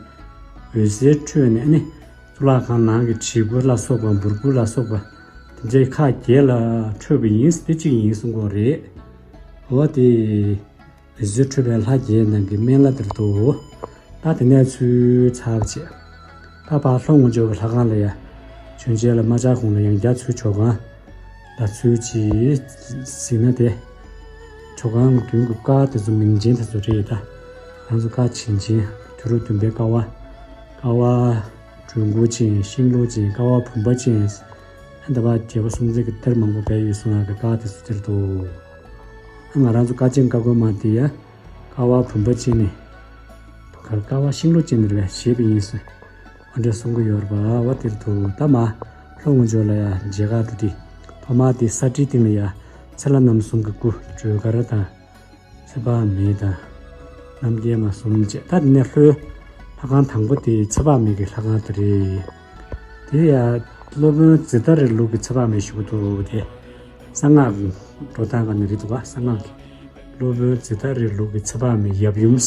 འོད་ཟེར་འཕྲོས་ནས་ནི། གཙུག་ལག་ཁང་ནང་གི་བྲིས་སྐུ་ལ་སོགས་པ་འབུར་སྐུ་ལ་སོགས་པ་དེ་འདྲའི་ཁག་བརྒྱད་ལ་འཕྲོད་པ་ཡིན་དེ་གཅིག་ཡིན་གསུང་གི་རེད། འོ་དེ། རི་སུལ་འཕྲོད་པའི་ལྷ་བརྒྱད་ནང་གི་སྨན་བླ་དེར་དུ། ད་དེ་ནས་ཚུར་ཚར་བྱས། ད་ཕར་ལྷོ་ངོས་ཕྱོགས་ཀྱི་ལྷ་ཁང་ལ་ཡ། བྱོན་བྱས་ལ་མ་ཆག་གོང་ལ་ཡང་བསྐྱར་ཚུར་ཇོ་ཁང་། ལ་ཚུར་ཅིག་གཟིགས་ན་དེ། ཇོ་ཁང་མདུན་གྱི་ཀ་དེ་ཚོ་མིང་ཅན་དེ་ཚོ་རེད་ད། ང་ཚོ་ཀ་བྱིན་ཅན་དུས་རབས་བདུན་པའི་ཀ་བ། ཀ་བ། སྦྲུལ་མགོ་ཅན། ཤིང་ལོ་ཅན། ཀ་བ་བུམ་པ་ཅན། ཨ་ད་བ་རྒྱལ་པོ་སྲོང་བཙན་གྱི་གཏེར་མང་པོ་སྦས་ཡོད་གསུང་ཡག་གི་ཀ་དེ་ཚོ་དེར་དུ། ཨ་ང་རང་ཚོ་ཀ་ཅན་ཀ་རྒོད་མ་དེ་ཡ། ཀ་བ་བུམ་པ་ཅན་ནི། གར་ཀ་བ་ཤིང་ལོ་ཅན་ནི་རེད་ཞེས་པའི་ཡིན་སོ། ཨ་འདྲ་གསུང་གི་ཡོད་རེད་པ། བ་དེར་དུ་ད་མ། ལྷོ་ངོས་ཕྱོགས་ལ་ཡ་མཇལ་ཁ་འགྲོ་དུས། ཐོག་མ་དེ་ས་ཁྲིའི་སྟེང་ལ་ཡ། ཚེ་ལྷ་རྣམ་གསུམ་གྱི་སྐུ་སྒྲོལ་དཀར་དང་། ཚེ་དཔག་མེད་དང་། རྣམ་རྒྱལ་མ་གསུམ་བཅས། ད་དེ་ནས་ལྷོའི་ལྷ་ཁང་དང་པོ་དེ་ཚེ་དཔག་མེད་ཀྱི་ལྷ་ཁང་དེ་རེད། དེ་ཡང་སློབ་དཔོན་ཛེ་ཏ་རིའི་ལུགས་ཀྱི་ཚེ་དཔག་མེད་ཞུ་གི་འདུག་དེ་གསང་སྔགས་ཀྱི་འགྲོ་སྟངས་ཀ་ནས་རེད་འདུག་ག་གསང་སྔགས་ཀྱི་སློབ་དཔོན་ཛེ་ཏ་རིའི་ལུགས་ཀྱི་ཚེ་དཔག་མེད་ཡབ་ཡུམ།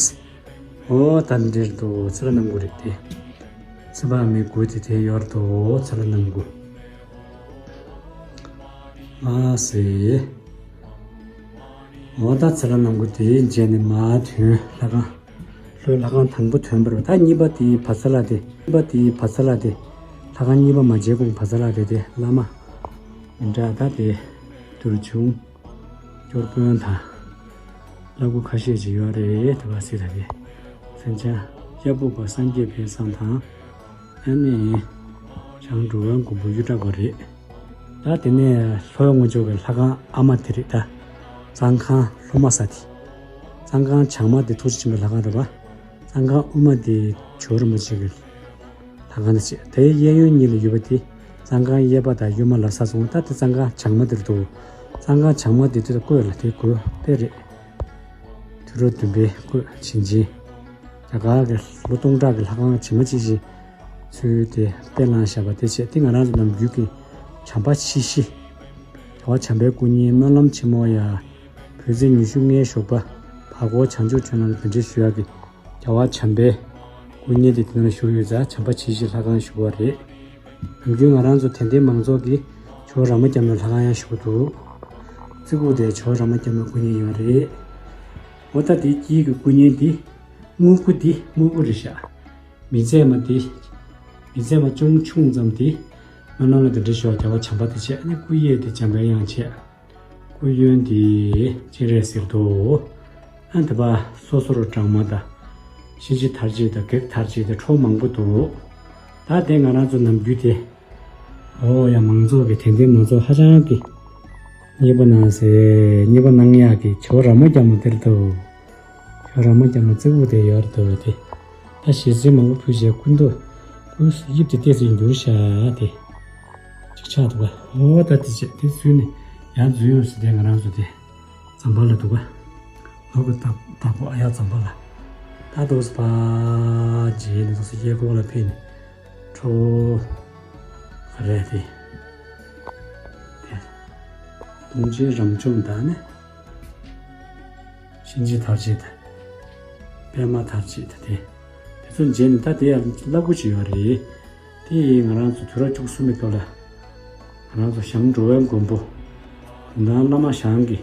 འོ་ད་འདིར་འདུག་ཚེ་ལྷ་རྣམ་དགུ་རེད་དེ། ཚེ་དཔག་མེད་དགུ་དེ་དེ་ཡོད་འདུག་ཚེ་ལྷ་རྣམ་དགུ། ཨ་སེ། འོ་ད་ཚེ་ལྷ་རྣམ་དགུ་དེའི་རྗེས་ནས་མར་ཐོན་ལྷ་ཁང་། ལྷོའི་ལྷ་ཁང་དང་པོ་ཐོན་པར་ད་གཉིས་པ་དེའི་བར་ཚ་ལ་དེ་གཉིས་པ་དེའི་བར་ཚ་ལ་དེ། ལྷ་ཁང་གཉིས་པ་མ་མཇལ་གོང་བར་ཚ་ལ་དེ་དེ་བླ་མ། མི་འདྲ་ད་དེ། དུར་ཆུང་། སྐྱོར་དཔོན་དང་། བླ་སྐུ་ཁ་ཤས་ཅིག་ཡོད་རེད་དེ་བ་སི་ད་དེ། སེམས་ཅན་གཡར་པོ་པ་སངས་རྒྱས་ཕན་བཟང་དང་། ཨ་ནི། བྱང་འགྲོ་བའི་མགོན་པོ་གཡུ་བྲག་པ་རེད། ད་དེ་ནས་ལྷོའི་ངོས་ཕྱོགས་ཀྱི་ལྷ་ཁང་ཨ་མ་དེ་རེད་ད། གཙང་ཁང་ལྷོ་མ་ས་དེ། གཙང་ཁང་བྱང་མ་དེ་ཐུགས་རྗེ་ཆེན་པོའི་ལྷ་ཁང་རེད་པ། གཙང་ཁང་དབུས་མ་དེ་ཇོ་བོ་རིན་པོ་ཆེ་གི་ལྷ་ཁང་དེ་བྱས། དེའི་གཡས་གཡོན་གཉིས་ལ་ཡོད་པ་དེ་གཙང་ཁང་གཡས་པ་དང་གཡོན་མ་ལ་ས་སོང་ད་དེ་གཙང་ཁང་བྱང་མ་དེར་འདུག་གཙང་ཁང་བྱང་མ་དེ་དེ་ལ་བཀོད་ལ་དེ་བཀོད་དཔེ་རེད། དུས་རབས་བདུན་པའི་སྐུ་བྱིན་ཅན། རྒྱ་གར་གྱི་ལོ་སྟོང་ཕྲག་གི་ལྷ་ཁང་ཇི་མ་ཇི་བཞིན་ཚུལ་དེ་དཔེ་བླངས་བཞག་པ་དེ་བྱས་ཏེ་ང་རང་ཚོ་ནམ་རྒྱུན་གྱི་བྱམས་པ་མཆེད་བཞི། རྒྱལ་བ་བྱམས་པའི་སྐུ་བརྙན་སྨོན་ལམ་ཆེན་མོ་ཡ། བོད་ཚེས་ཉི་ཤུ་ལྔའི་ཞོགས་པ་བར་སྐོར་བྱང་ཆུབ་མཆོད་རྣམས་ལ་གདན་འདྲེན་ཞུ་ཡག་གི་རྒྱལ་བ་བྱམས་པའི་སྐུ་བརྙན་དེ་དེ་ནང་བཞུགས་ཡོད་ཙང་བྱམས་པ་མཆེད་བཞི་ལྷ་ཁང་བཞུགས་པ་རེད། ནམ་རྒྱུན་ང་རང་ཚོ་དད་ལྡན་མང་ཚོགས་ཀྱིས་ཇོ་བོ་ར་མ་སྐྱབས་མའི་ལྷ་ཁང་ཡང་བཞུགས་འདུག་རྩེ་ཁུག་དེ་ཇོ་བོ་ར་མ་སྐྱབས་མའི་སྐུ་བརྙན་ཡོད་རེད། འོ་ད་དེའི་དཀྱིལ་གྱི་སྐུ་བརྙན་འདི། དངུལ་སྐུ་འདི་དངུལ་སྐུ་རེད་ཤག་མི་ཚད་མ་འདི། མི་ཚད་མ་ཅུང་ཆུང་ཙམ་འདི། སྨོན་ལམ་ལ་གདན་འདྲེན་ཞུ་བ་རྒྱལ་བ་བྱམས་པ་དེ་བྱས་ནས་སྐུ་གཡས་དེ་འཇམ་པའི་དབྱངས་བྱས། སྐུ་གཡོན་དེ་སྤྱན་རས་གཟིགས་འདུག་ཨ་དེ་པ་སོ་སོར་འབྲང་མ་དང་། གཤིན་རྗེ་མཐར་བྱེད་དང་བགེགས་མཐར་བྱེད་དེ་ཁྲོ་མང་པོ་འདུག་ད་དེ་ང་རང་ཚོ་ནམ་རྒྱུན་དེ། འོ་ཡ་མང་ཚོགས་ཀྱི་དད་ལྡན་མང་ཚོགས་ཧ་ཅང་གི་མཉེས་པོ་གནང་སེ་མཉེས་པོ་གནང་ཡག་གི་ཇོ་བོ་ར་མ་སྐྱབས་མ་དེར་འདུག་ཇོ་བོ་ར་མ་སྐྱབས་མ་རྩེ་ཁུག་དེ་ཡོད་འདུག་དེ། ད་ཞལ་གསེར་མང་པོ་ཕུལ་བྱས་སྐུ་མདོག་སྐུ་དབྱིབས་དེ་ཏོག་ཙམ་འགྱུར་ཤག་དེ། ཅིག་ཆགས་འདུག་ག་འོ་ད་དེ་བྱས་དེ་ཚུལ་ནི་ཡང་འཛུལ་ཡོང་སྲིད་དེ་ང་རང་ཚོ་དེ། ཛམ་བྷ་ལ་འདུག་ག་ནོར་གྱི་བདག་བདག་པོ་ཨ་ཡག་ཛམ་བྷ་ལ། ད་འདུག་སེ་ཕར་རྗེས་ནས་འདུག་སེ་གཡས་སྐོར་ལ་ཕེབས་ནས་ཁྲོ་བོ་ག་རེ་དེ། དེ། གདུང་བྱེད་རབ་འཇོམས་དང་ནི། གཤིན་རྗེ་མཐར་བྱེད་དང་། པདྨ་མཐར་བྱེད་དང་དེ། དེ་ཚོ་མཇལ་ནས་ད་དེ་ཡང་བླ་སྐུ་ཅིག་ཡོད་རེད། དེ་ཡིས་ང་རང་ཚོ་དུས་རབས་བཅུ་གསུམ་པའི་སྐབས་ལ། ང་རང་ཚོ་བྱང་འགྲོ་བའི་མགོན་པོ། དོན་དང་བླ་མ་བྱང་གི།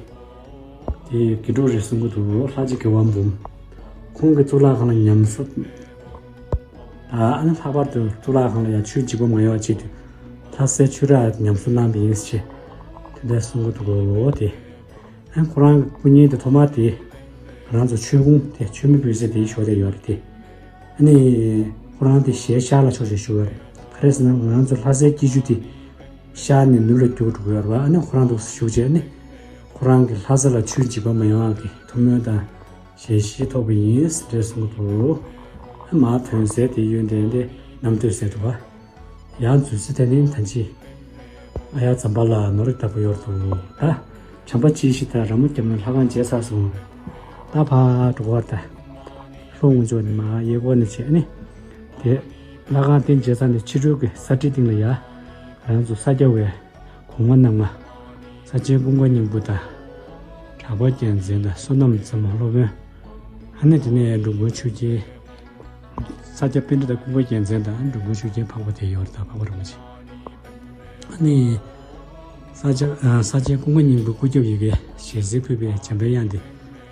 དེ་དགེ་ཕྲུག་རེད་གསུང་གི་འདུག་ལྷ་རྗེ་དགེ་བ་འབུམ། ཁོང་གི་གཙུག་ལག་ཁང་ལ་ཉམས་གསོ། ད་ཨ་ནི་ལྷག་པར་དུ་གཙུག་ལག་ཁང་ལ་ཡང་ཆོས་འཇིགས་པ་མ་ཡོང་བ་ཆེད་དུ། ལྷ་སའི་ཆོས་ར་ཉམས་གསོ་གནང་བ་ཡིན་ཞེས། དེ་འདྲ་གསུང་གི་འདུག་གོ་དེ། ཨ་ཁོ་རང་གི་སྐུ་བརྙན་དེ་ཐོག་མ་དེ། ང་རང་ཚོ་ཆོས་ཁུངས་དེ་ཆོས་མེད་འབུལ་ས་དེའི་ཞོར་དེ་ཡོད་རེད་དེ། ཨ་ནི། ཁོ་རང་དེ་ཞལ་ཤར་ལ་ཕྱོགས་བྱས་བཞུགས་ཡོད་རེད། ག་རེ་ཟེར་ན་ང་རང་ཚོ་ལྷ་སའི་སྐྱིད་ཆུ་དེ། ཤར་ནས་ནུབ་ལ་རྒྱུག་འགྲོ་གི་ཡོད་རེད་བ། ཨ་ནི་ཁོ་རང་འདུག་སེ་བཞུགས་བྱས་ཨ་ནི། ཁོ་རང་གི་ལྷ་ས་ལ་ཆོས་འཇིགས་པ་མ་ཡོང་བ་གི་ཐུགས་སྨོན་དང་། ཞལ་བཞེས་ཐོབ་པ་ཡིན་ཟེར་གསུང་གི་འདུག་ཨ་མར་ཐོན་ཟེར་དེ་ཡོན་ཏན་དེ་རྣམ་ཐོས་ཟེར་འདུག་བ། ཡང་འཛུལ་ཚེ་དེ་ནི་ད་ཅི། ཨ་ཡག་ཛམ་བྷ་ལ་ནོར་བདག་པོ་ཡོད་དོ། ད། བྱམས་པ་མཆེད་བཞི་དང་ར་མོ་སྐྱབས་མའི་ལྷ་ཁང་མཇལ་ཚར་སོང་། ད་ཕར་འགྲོ་བར་ད། ལྷོ་ངོས་ཕྱོགས་ནས་མར་གཡས་སྐོར་ནས་བྱས་ནས། དེ། ལྷ་ཁང་དེ་མཇལ་ཚར་ནས་ཕྱི་རོལ་གྱི་ས་ཁྲིའི་སྟེང་ལ་ཡ། ང་རང་ཚོ་ས་སྐྱ་བའི། གོང་མ་རྣམ་ལྔ། ས་ཆེན་ཀུན་དགའ་སྙིང་པོ་དང་། གྲགས་པ་རྒྱལ་མཚན་དང་བསོད་ནམས་རྩེ་མོ་སློབ་དཔོན། ཨ་ནི་དེ་ནས་འགྲོ་མགོན་ཆོས་རྒྱལ། ས་སྐྱ་པཎྜི་ཏ་ཀུན་དགའ་རྒྱལ་མཚན་དང་འགྲོ་མགོན་ཆོས་རྒྱལ་འཕགས་པ་དེ་ཡོད་རེད། ད་འཕགས་པ་རིན་པོ་ཆེ། ཨ་ནི་ས་སྐྱ་ས་ཆེན་ཀུན་དགའ་སྙིང་པོའི་སྐུ་རྒྱབ་ཡ་གི་ཞལ་གསེར་ཕུལ་བའི་འཇམ་པའི་དབྱངས་དེ་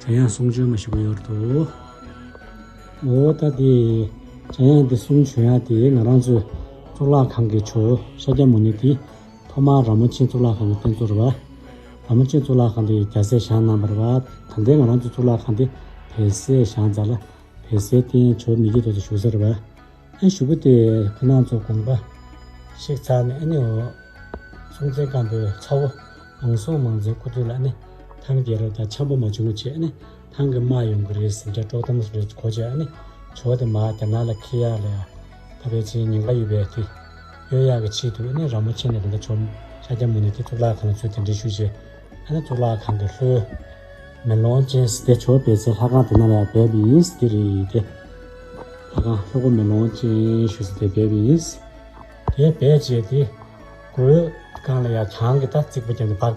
འཇམ་དབྱངས་གསུང་བྱོན་མ་ཞུ་གི་ཡོད་རེད་དོ། འོ་ད་དེ་འཇམ་དབྱངས་དེ་གསུང་བྱོན་ཡ་དེ་ང་རང་ཚོའི་གཙུག་ལག་ཁང་གི་ཇོ་བོ་ཤཱཀྱ་མུ་ནེ་དེ། ཐོག་མར་ར་མོ་ཆེ་གཙུག་ལག་ཁང་གི་རྟེན་གཙོ་རེད་བ། ར་མོ་ཆེ་གཙུག་ལག་ཁང་དེ་རྒྱལ་སྲས་བཞེངས་གནང་བ་རེད་བ། ད་ལྟའི་ང་རང་ཚོ་གཙུག་ལག་ཁང་དེ་བལ་སྲས་བཞེངས་ཚར་ལ། བལ་སྲས་རྟེན་ཇོ་མི་བསྐྱོད་རྡོ་རྗེ་བཞུགས་ས་རེད་བ། ཨ་གཞུག་གུ་དེ་ཁོ་རང་ཚོ་དགོངས་པ་བཞེས་ཚར་ནས་ཨ་ནི་འོ། སྲོང་བཙན་སྒམ་པོའི་ཚ་བོ་མང་སྲོང་མང་བཙན་སྐུ་དུས་ལ་ཨ་ནི་ཐང་རྒྱལ་རབས་དང་འཆམ་པོ་མ་བྱུང་བ་བྱས་ཨ་ནི། ཐང་གི་དམག་ཡོང་གི་རེད་ཟེར་འདྲ་དཀྲོག་གཏམ་རེ་གོ་བྱས་ཨ་ནི་ཇོ་བོ་དེ་མར་རྒྱ་ནག་ལ་འཁྱེར་ཡག་ལ་ཡ། ད་ཕལ་ཆེར་ཉེན་ཁ་ཡོད་པའི་དུས་གཡོལ་ཡག་གི་ཆེད་དུ་ཨ་ནི་ར་མོ་ཆེ་ནས་དེ་འདྲ་ཇོ་ཤཱཀྱ་མུ་ནེ་དེ་གཙུག་ལག་ཁང་ལ་ཚུར་གདན་འདྲེན་ཞུས་བྱས་ཨ་ནི་གཙུག་ལག་ཁང་གི་ལྷོའི་མེ་ལོང་ཅན་ཟེར་དེ་ཇོ་བོ་སྦས་སའི་ལྷ་ཁང་དེ་ནང་ལ་ཡ་སྦས་པ་ཡིན་ཟེར་དེ་རེད་དེ། ལྷ་ཁང་ལྷོ་སྒོ་མེ་ལོང་ཅན་ཞུ་ས་དེ་སྦས་པ་ཡིན། དེ་སྦས་རྗེས་དེ་སྒོའི་སྒང་ལ་ཡ་གྱང་གི་ད་རྩིག་པ་བརྒྱབ་ནས་ཕར་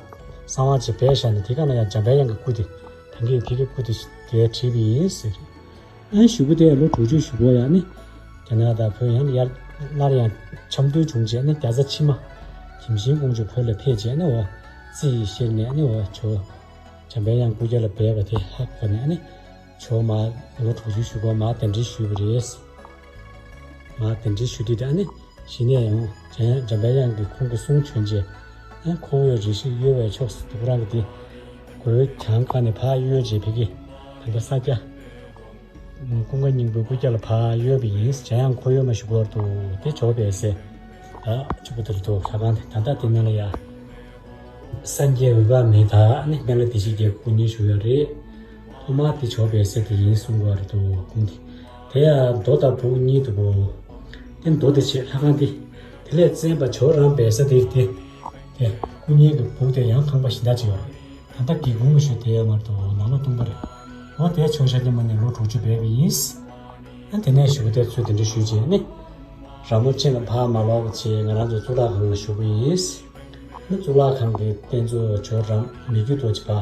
གསང་བ་བྱས་སྦས་བཞག་ནས་དེ་སྒང་ལ་ཡ་འཇམ་པའི་དབྱངས་ཀྱི་སྐུ་དེ་ད་གིན་དེ་གི་སྐུ་དེ་དེ་བྲིས་པ་ཡིན་ཟེར། ཨ་གཞུག་གུ་དེ་ལོ་དྲུག་ཅུ་གཞུག་གུ་ཡ་ནི་རྒྱ་ནག་དང་བོད་ཡང་ཡར་སླར་ཡང་འཆམ་མཐུན་བྱུང་རྗེས་ནི་རྒྱ་བཟའ་ཕྱི་མ་གིམ་ཤིང་ཀོང་ཇོ་བོད་ལ་ཕེབས་རྗེས་ནི་འོ་རྩིས་ཤེར་ནས་ནི་འོ་ཇོ་འཇམ་པའི་དབྱངས་སྐུ་རྒྱབ་ལ་སྦས་པ་དེ་ཧ་གོ་ནས་ནི། ཇོ་མ་ལོ་དྲུག་ཅུ་བཞུགས་སྐབས་མར་གདན་འདྲེན་ཞུས་པ་རེད། མར་གདན་འདྲེན་ཞུ་དུས་ད་ནི་གཞི་ནས་ཡང་འཇམ་འཇམ་པའི་དབྱངས་ཀྱིས་ཁོང་གི་གསུང་བྱོན་རྗེས་ཨ་ཁོ་བོས་རེ་ཞིག་གཡོལ་བའི་ཕྱོགས་སུ་དུ་ཁོ་རང་གི་དེ་སྒོའི་གྱང་ཁ་ནས་ཕར་གཡོལ་རྗེས་ཕ་གི་ད་ལྟ་ས་སྐྱ་ཀུན་དགའ་སྙིང་པོའི་སྐུ་རྒྱབ་ལ་ཕར་གཡོལ་བ་ཡིན། འཇམ་དབྱངས་ཁོ་གཡོལ་མ་ཞུ་གི་ཡོད་རེད་འདུག་དེ་ཇོ་བོ་སྦས་སའི་ད་གཅིག་པུ་དེར་འདུག་ལྷ་ཁང་དེ་ད་ལྟ་དེ་ནང་ལ་ཡ། སངས་རྒྱས་འོད་དཔག་མེད་དང་ནི་སྨན་བླ་བདེ་གཤེགས་བརྒྱད་སྐུ་བརྙན་བཞུགས་ཡོད་རེད། ཐོག་མར་དེ་ཇོ་བོ་སྦས་སའི་དེ་ཡིན་གསུང་གི་ཡོད་རེད་འདུག་ཁོང་དེ། དེ་ཡང་རྡོ་དང་སྦུག་གཉིས་འདུག་གོ། དེ་རྡོ་དེ་བྱས་ལྷ་ཁང་དེ། དེ་ལས་བཙན་པ་ཇོ་རང་སྦས་ས་དེ་དེ། དེ་སྐུ་བརྙན་གྱི་སྦུག་དེ་ཡང་ཁང་པ་གཞན་དག་ཅིག་ཡོད་རེད། ད་ལྟ་སྒེའུ་ཁུང་ཞིག་དེ་ཡང་མར་འདུག་ནང་ལོགས་སྟོང་པ་རེད། འོ་དེ་ཇོ་ཤཱཀྱ་མུ་ནེ་ལོ་དྲུག་ཅུ་སྦས་པ་ཡིན། ཨ་དེ་ནས་གཞུག་གུ་དེ་ཚུར་གདན་འདྲེན་ཞུས་རྗེས་ནི། ར་མོ་ཆེ་ལ་ཕར་མ་ལོག་པ་བྱས་ང་རང་ཚོ་གཙུག་ལག་ཁང་ལ་བཞུགས་པ་ཡིན། ཨ་གཙུག་ལག་ཁང་གི་རྟེན་གཙོ་ཇོ་རང་མི་བསྐྱོད་རྡོ་རྗེ་ཕར།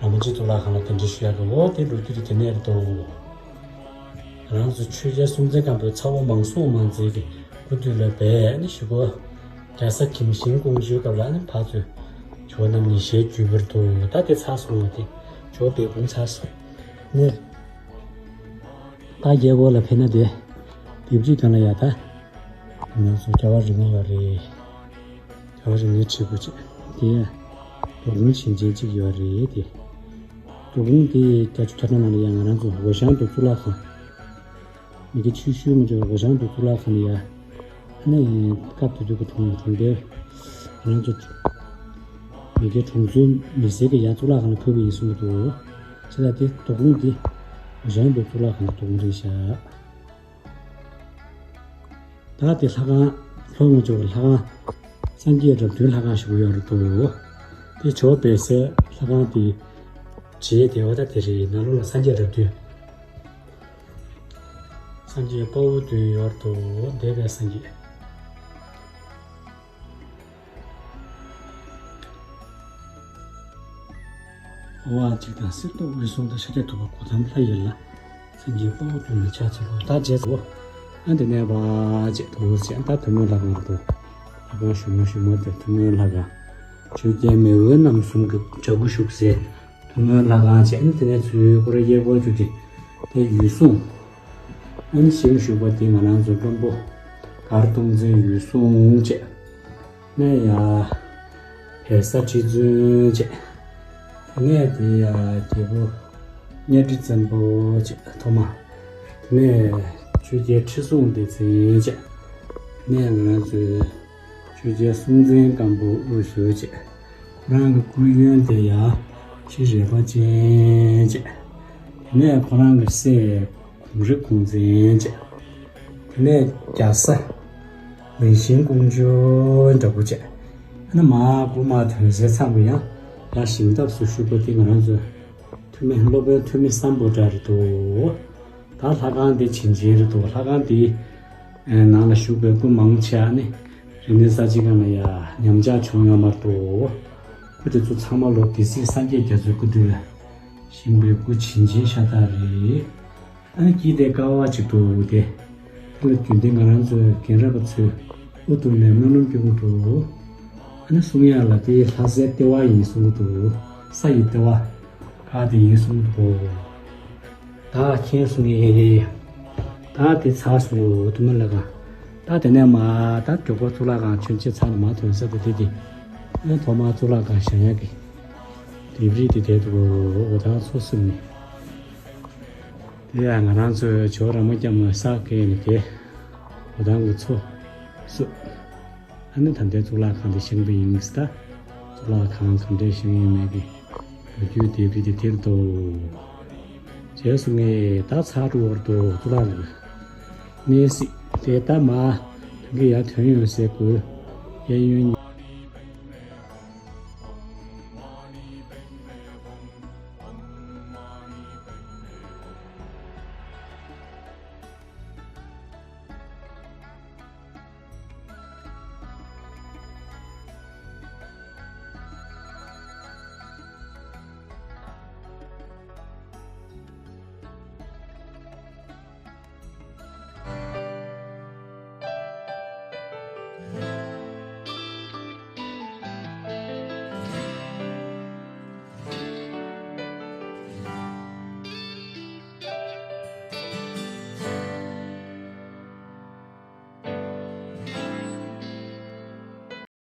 ར་མོ་ཆེ་གཙུག་ལག་ཁང་ལ་གདན་འདྲེན་ཞུ་ཡག་གི་འོ་དེ་ལོ་རྒྱུས་དེ་དེ་ནས་རེད་འདུག་ང་རང་ཚོ་ཆོས་རྒྱལ་སྲོང་བཙན་སྒམ་པོའི་ཚ་བོ་མང་སྲོང་མང་བཙན་གྱི་སྐུ་དུས་ལ་སྦས་ནི་ཞུ་གོ། རྒྱ་བཟའ་གིམ་ཤིང་ཀོང་ཇོའི་སྐབས་ལ་ནི་ཕར་ཚུར་ཇོ་བོ་རྣམ་གཉིས་ཞལ་བརྒྱུད་པར་འདུག་ད་དེ་ཚར་སོང་བ་དེ་ཇོ་བོ་སྦས་སྐུང་ཚར་སོང་། ནི། ད་རྒྱལ་སྒོ་ལ་ཕེབས་ན་དེ། ལྡེབས་རིས་སྒང་ལ་ཡ་ད། ང་ཚོ་རྒྱལ་བ་རིགས་ལྔ་ཡོད་རེད། རྒྱལ་བ་རིགས་ལྔའི་བྲིས་སྐུ་གཅིག་དེ། རྡོ་ཀོང་བྱིན་ཅན་གཅིག་ཡོད་རེད་དེ། རྡོ་ཀོང་དེ་བརྒྱད་ཅུ་གྱ་གྲངས་ནང་ལ་ཡ་ང་རང་ཚོ་འོ་ཞང་དུ་གཙུག་ལག་ཁང་། མི་དགེ་ཆོས་ཞུ་མི་འཇོག་འོ་ཞང་དུ་གཙུག་ལག་ཁང་ལ་ཡ། ཨ་ནི་སྐབས་དེ་དུས་ཀྱི་གྲོང་གྲོང་རྡལ་ང་ཚོ་མི་དགེ་གྲོང་ཚོའི་མི་སེར་གྱི་ཡ་གཙུག་ལག་ཁང་ལ་ཕུལ་བ་ཡིན་གསུང་གི་འདུག་བྱས་ཙང་དེ་རྡོ་ཀོང་འདི་འོ་ཞང་དུ་གཙུག་ལག་ཁང་གི་རྡོ་ཀོང་རེད་ཤག་ད་དེ་ལྷ་ཁང་ལྷོ་ངོས་ཕྱོགས་ཀྱི་ལྷ་ཁང་སངས་རྒྱས་རབས་བདུན་ལྷ་ཁང་ཞིག་ཡོད་རེད་འདུག་དེ་ཇོ་བོ་སྦས་སའི་ལྷ་ཁང་དེ་རྗེས་དེ་བ་ད་དེ་རེད། ནང་ལོགས་ལ་སངས་རྒྱས་རབས་བདུན། སངས་རྒྱས་དཔའ་བོ་བདུན་ཡོད་དོ། འདས་པའི་སངས་རྒྱས། ཨོ་ཨ་གཅིག་དང་གསེར་ཏོག་དབུས་གསུང་དང་ཤཱཀྱ་ཐུབ་པ་གོ་ཏམ་ལྷ་ཡི་ལ། སངས་རྒྱས་དཔའ་བོ་བདུན་ལ་ཕྱག་འཚལ་ལོ། ད་རྗེས་སུ། ཨ་འདི་ནས་བ་ཅེས་དུ་ཟེར་ད་ཐུན་མོང་ལྷ་ཁང་དུ། ལྷ་ཁང་ཞུ་མོ་ཞུ་མོ་དེ་ཐུན་མོང་ལྷ་ཁང་། ཆོས་རྒྱལ་མེས་དབོན་རྣམ་གསུམ་གྱི་བྱ་སྐུ་བཞུགས་སའི། ཐུན་མོང་ལྷ་ཁང་བྱས་ནས་དེ་ནས་ཚུར་སྐོར་ར་གཡས་སྐོར་བཅུག་སྟེ། དེ་ཡུལ་སྲུང་། ཨ་ནི་ཞིང་བཞུགས་པ་དེ་ང་རང་ཚོ་བློན་པོ་མགར་སྟོང་བཙན་ཡུལ་སྲུང་བྱས། ནས་ཡ། བལ་བཟའ་ཁྲི་བཙུན་བྱས། དེ་ནས་དེ་ཡ་རྒྱལ་པོ་གཉའ་ཁྲི་བཙན་པོ་བྱས་ཐོག་མ། དེ་ནས་ཆོས་རྒྱལ་ཁྲི་སྲོང་ལྡེ་བཙན་བྱས། དེ་ནས་ང་རང་ཚོའི། ཆོས་རྒྱལ་སྲོང་བཙན་སྒམ་པོ་དབུས་སུ་བྱས། ཁོ་རང་གི་སྐུའི་གཡོན་དེ་ཡང་ཁྲི་རལ་པ་ཅན་བྱས། དེ་ནས་ཁོ་རང་གི་སྲས་གུང་རི་གུང་བཙན་བྱས། དེ་ནས་རྒྱ་བཟའ་མིང་སྲིང་ཀོང་ཇོ་འདྲ་པོ་བྱས། ཨ་ནི་མར་དགུ་མར་དོན་གསལ་ཚང་པོ་ཡང་ཡང་ཞིང་ཐབས་སུ་བཞུགས་པ་དེ་ང་རང་ཚོའི་ཐུ་མི་སློབ་དཔོན་ཐུ་མི་སམ་བྷོ་ཊ་རེད་འདུག་ད་ལྷ་ཁང་འདི་བྱིན་ཅན་རེད་འདུག་ལྷ་ཁང་འདི་ནང་ལ་བཞུགས་པའི་སྐུ་མང་ཆེ་བ་ནི་རིག་གནས་གསར་བརྗེ་སྒང་ལ་ཡ་ཉམས་ཆག་བྱུང་ཡོད་མ་རེད་འདུག་སྐུ་དེ་ཚོ་ཚང་མ་ལོ་སྡེ་སྲིད་སངས་རྒྱས་རྒྱ་མཚོའི་སྐུ་དུས་ལ་བཞེངས་པའི་སྐུ་བྱིན་ཅན་ཤ་སྟག་རེད། ཨ་ནི་དཀྱིལ་དེ་ཀ་བ་གཅིག་འདུག་དེ། དེ་ལ་རྒྱུན་ལྡན་ང་རང་ཚོའི་རྒན་རབས་པ་ཚོས་དབུ་གཏུགས་ནས་སྨོན་ལམ་སྐྱོན་གྱི་འདུག་ཨ་ནི་གསུང་ཡག་ལ་དེ་ལྷ་སའི་ལྟེ་བ་ཡིན་གསུང་གི་འདུག་ས་ཡི་ལྟེ་བ་ཁ་དེ་ཡིན་གསུང་གི་འདུག་ད་མཁྱེན་སོང་ངེ། ད་དེ་ཚར་སོང་ངོ་དུ་མ་ལ་ག་ད་དེ་ནས་མ་ད་མགྱོགས་པོ་གཙུག་ལག་ཁང་ཆོས་མཆེད་ཚར་ནས་མ་ཐོན་ས་དེ་དེ་དེ། ཨ་ཐོག་མར་གཙུག་ལག་ཁང་བཞེངས་ཡག་གི་ལྡེབས་རིས་དེ་དེ་འདུག་འོ་ད་ཚོ་གསུམ་ནི། དེ་ཡང་ང་རང་ཚོའི་ཇོ་ར་མ་རྒྱབ་ནས་ས་བཀལ་ནས་དེ། འོ་ད་ངུ་ཚོ་གསུམ། ཨ་ནི་ད་ལྟའི་གཙུག་ལག་ཁང་དེ་བཞེངས་པ་ཡིན་ཟེར་ད། གཙུག་ལག་ཁང་ག་འདྲས་བཞེངས་ཡོད་མེད་ཀྱི་ལོ་རྒྱུས་ལྡེབས་རིས་དེ་དེར་འདུག་བྱས་སོང་ངས་ད་ཚར་འགྲོ་བར་འདུག་གཙུག་ལག་ལ། གནས་སྲིད་དེ་ད་མ་དོན་གྱི་ཡར་ཐོན་ཡོང་ཟེར་དགོས། གཡས་གཡོན་